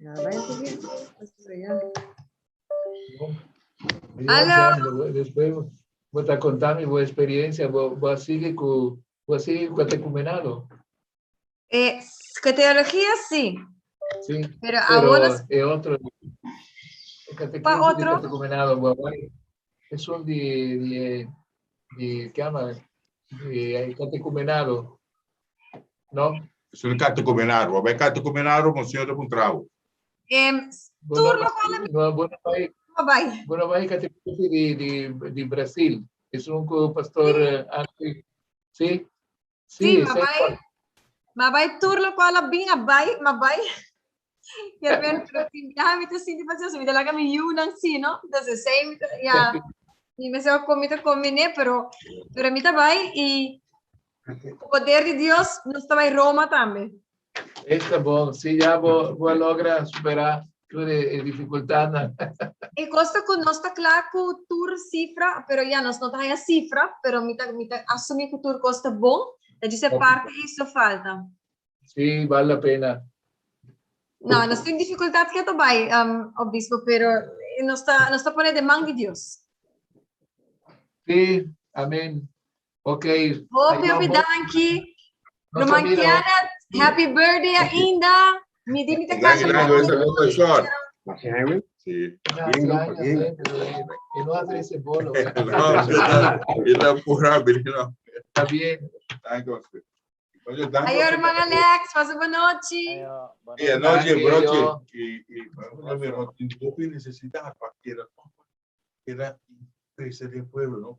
Ya, vai un poquito. Eso ya. Aló. Después voy a contar mi buena experiencia. Voy a seguir con, voy a seguir con catecumenado. Eh, con teología sí. Sí. Pero, pero ahora es otro. Pa otro. Catecumenado, es un de, de, de, ¿qué llama? De catecumenado. No? Es un catecumenado. Vai catecumenado, monseñor de Puntrao. Eh, turno con la No, bueno, vai, vai. Bueno, vai catecumenado de, de, de Brasil. Es un pastor sí. Sí. Sí, ma bai, ma bai tur lokual a bin a bai, ma bai. Ja, ben, pero tin biaha mi ta sinti pasioso, mi ta laga mi yunan sí, no? Entonces, sei mi ta, ja, mi me seo komi ta komi ne, pero, pero mi ta bai y ku poder di Dios nos ta bai Roma tambe. Esta bon, sí, ya bo, bo logra superar tur e, e dificultadnan. E kos ta ku nos ta kla ku tur sifra, pero ya nos no ta haya sifra, pero mi ta, mi ta asumí ku tur kos ta bon. Ta djis e parti ei so falta. Sí, vale la pena. No, nos tin dificultad ke ta bai, um, obispo, pero nos ta, nos ta pone den man di Dios. Sí, amén. Ok. Hopi, hopi danki. Roman Kenneth, happy birthday ainda. Mi di mi ta Danki, danki, esta short. Si. Bien, no, bien. E no a trese bolo. No, e ta purá, no. Ta bon. Danki, Ayo, ruman Alex, pasa bon nochi. E anochi, brochi. I no tin hopi nesesidat pa keda keda krese den pueblo, no?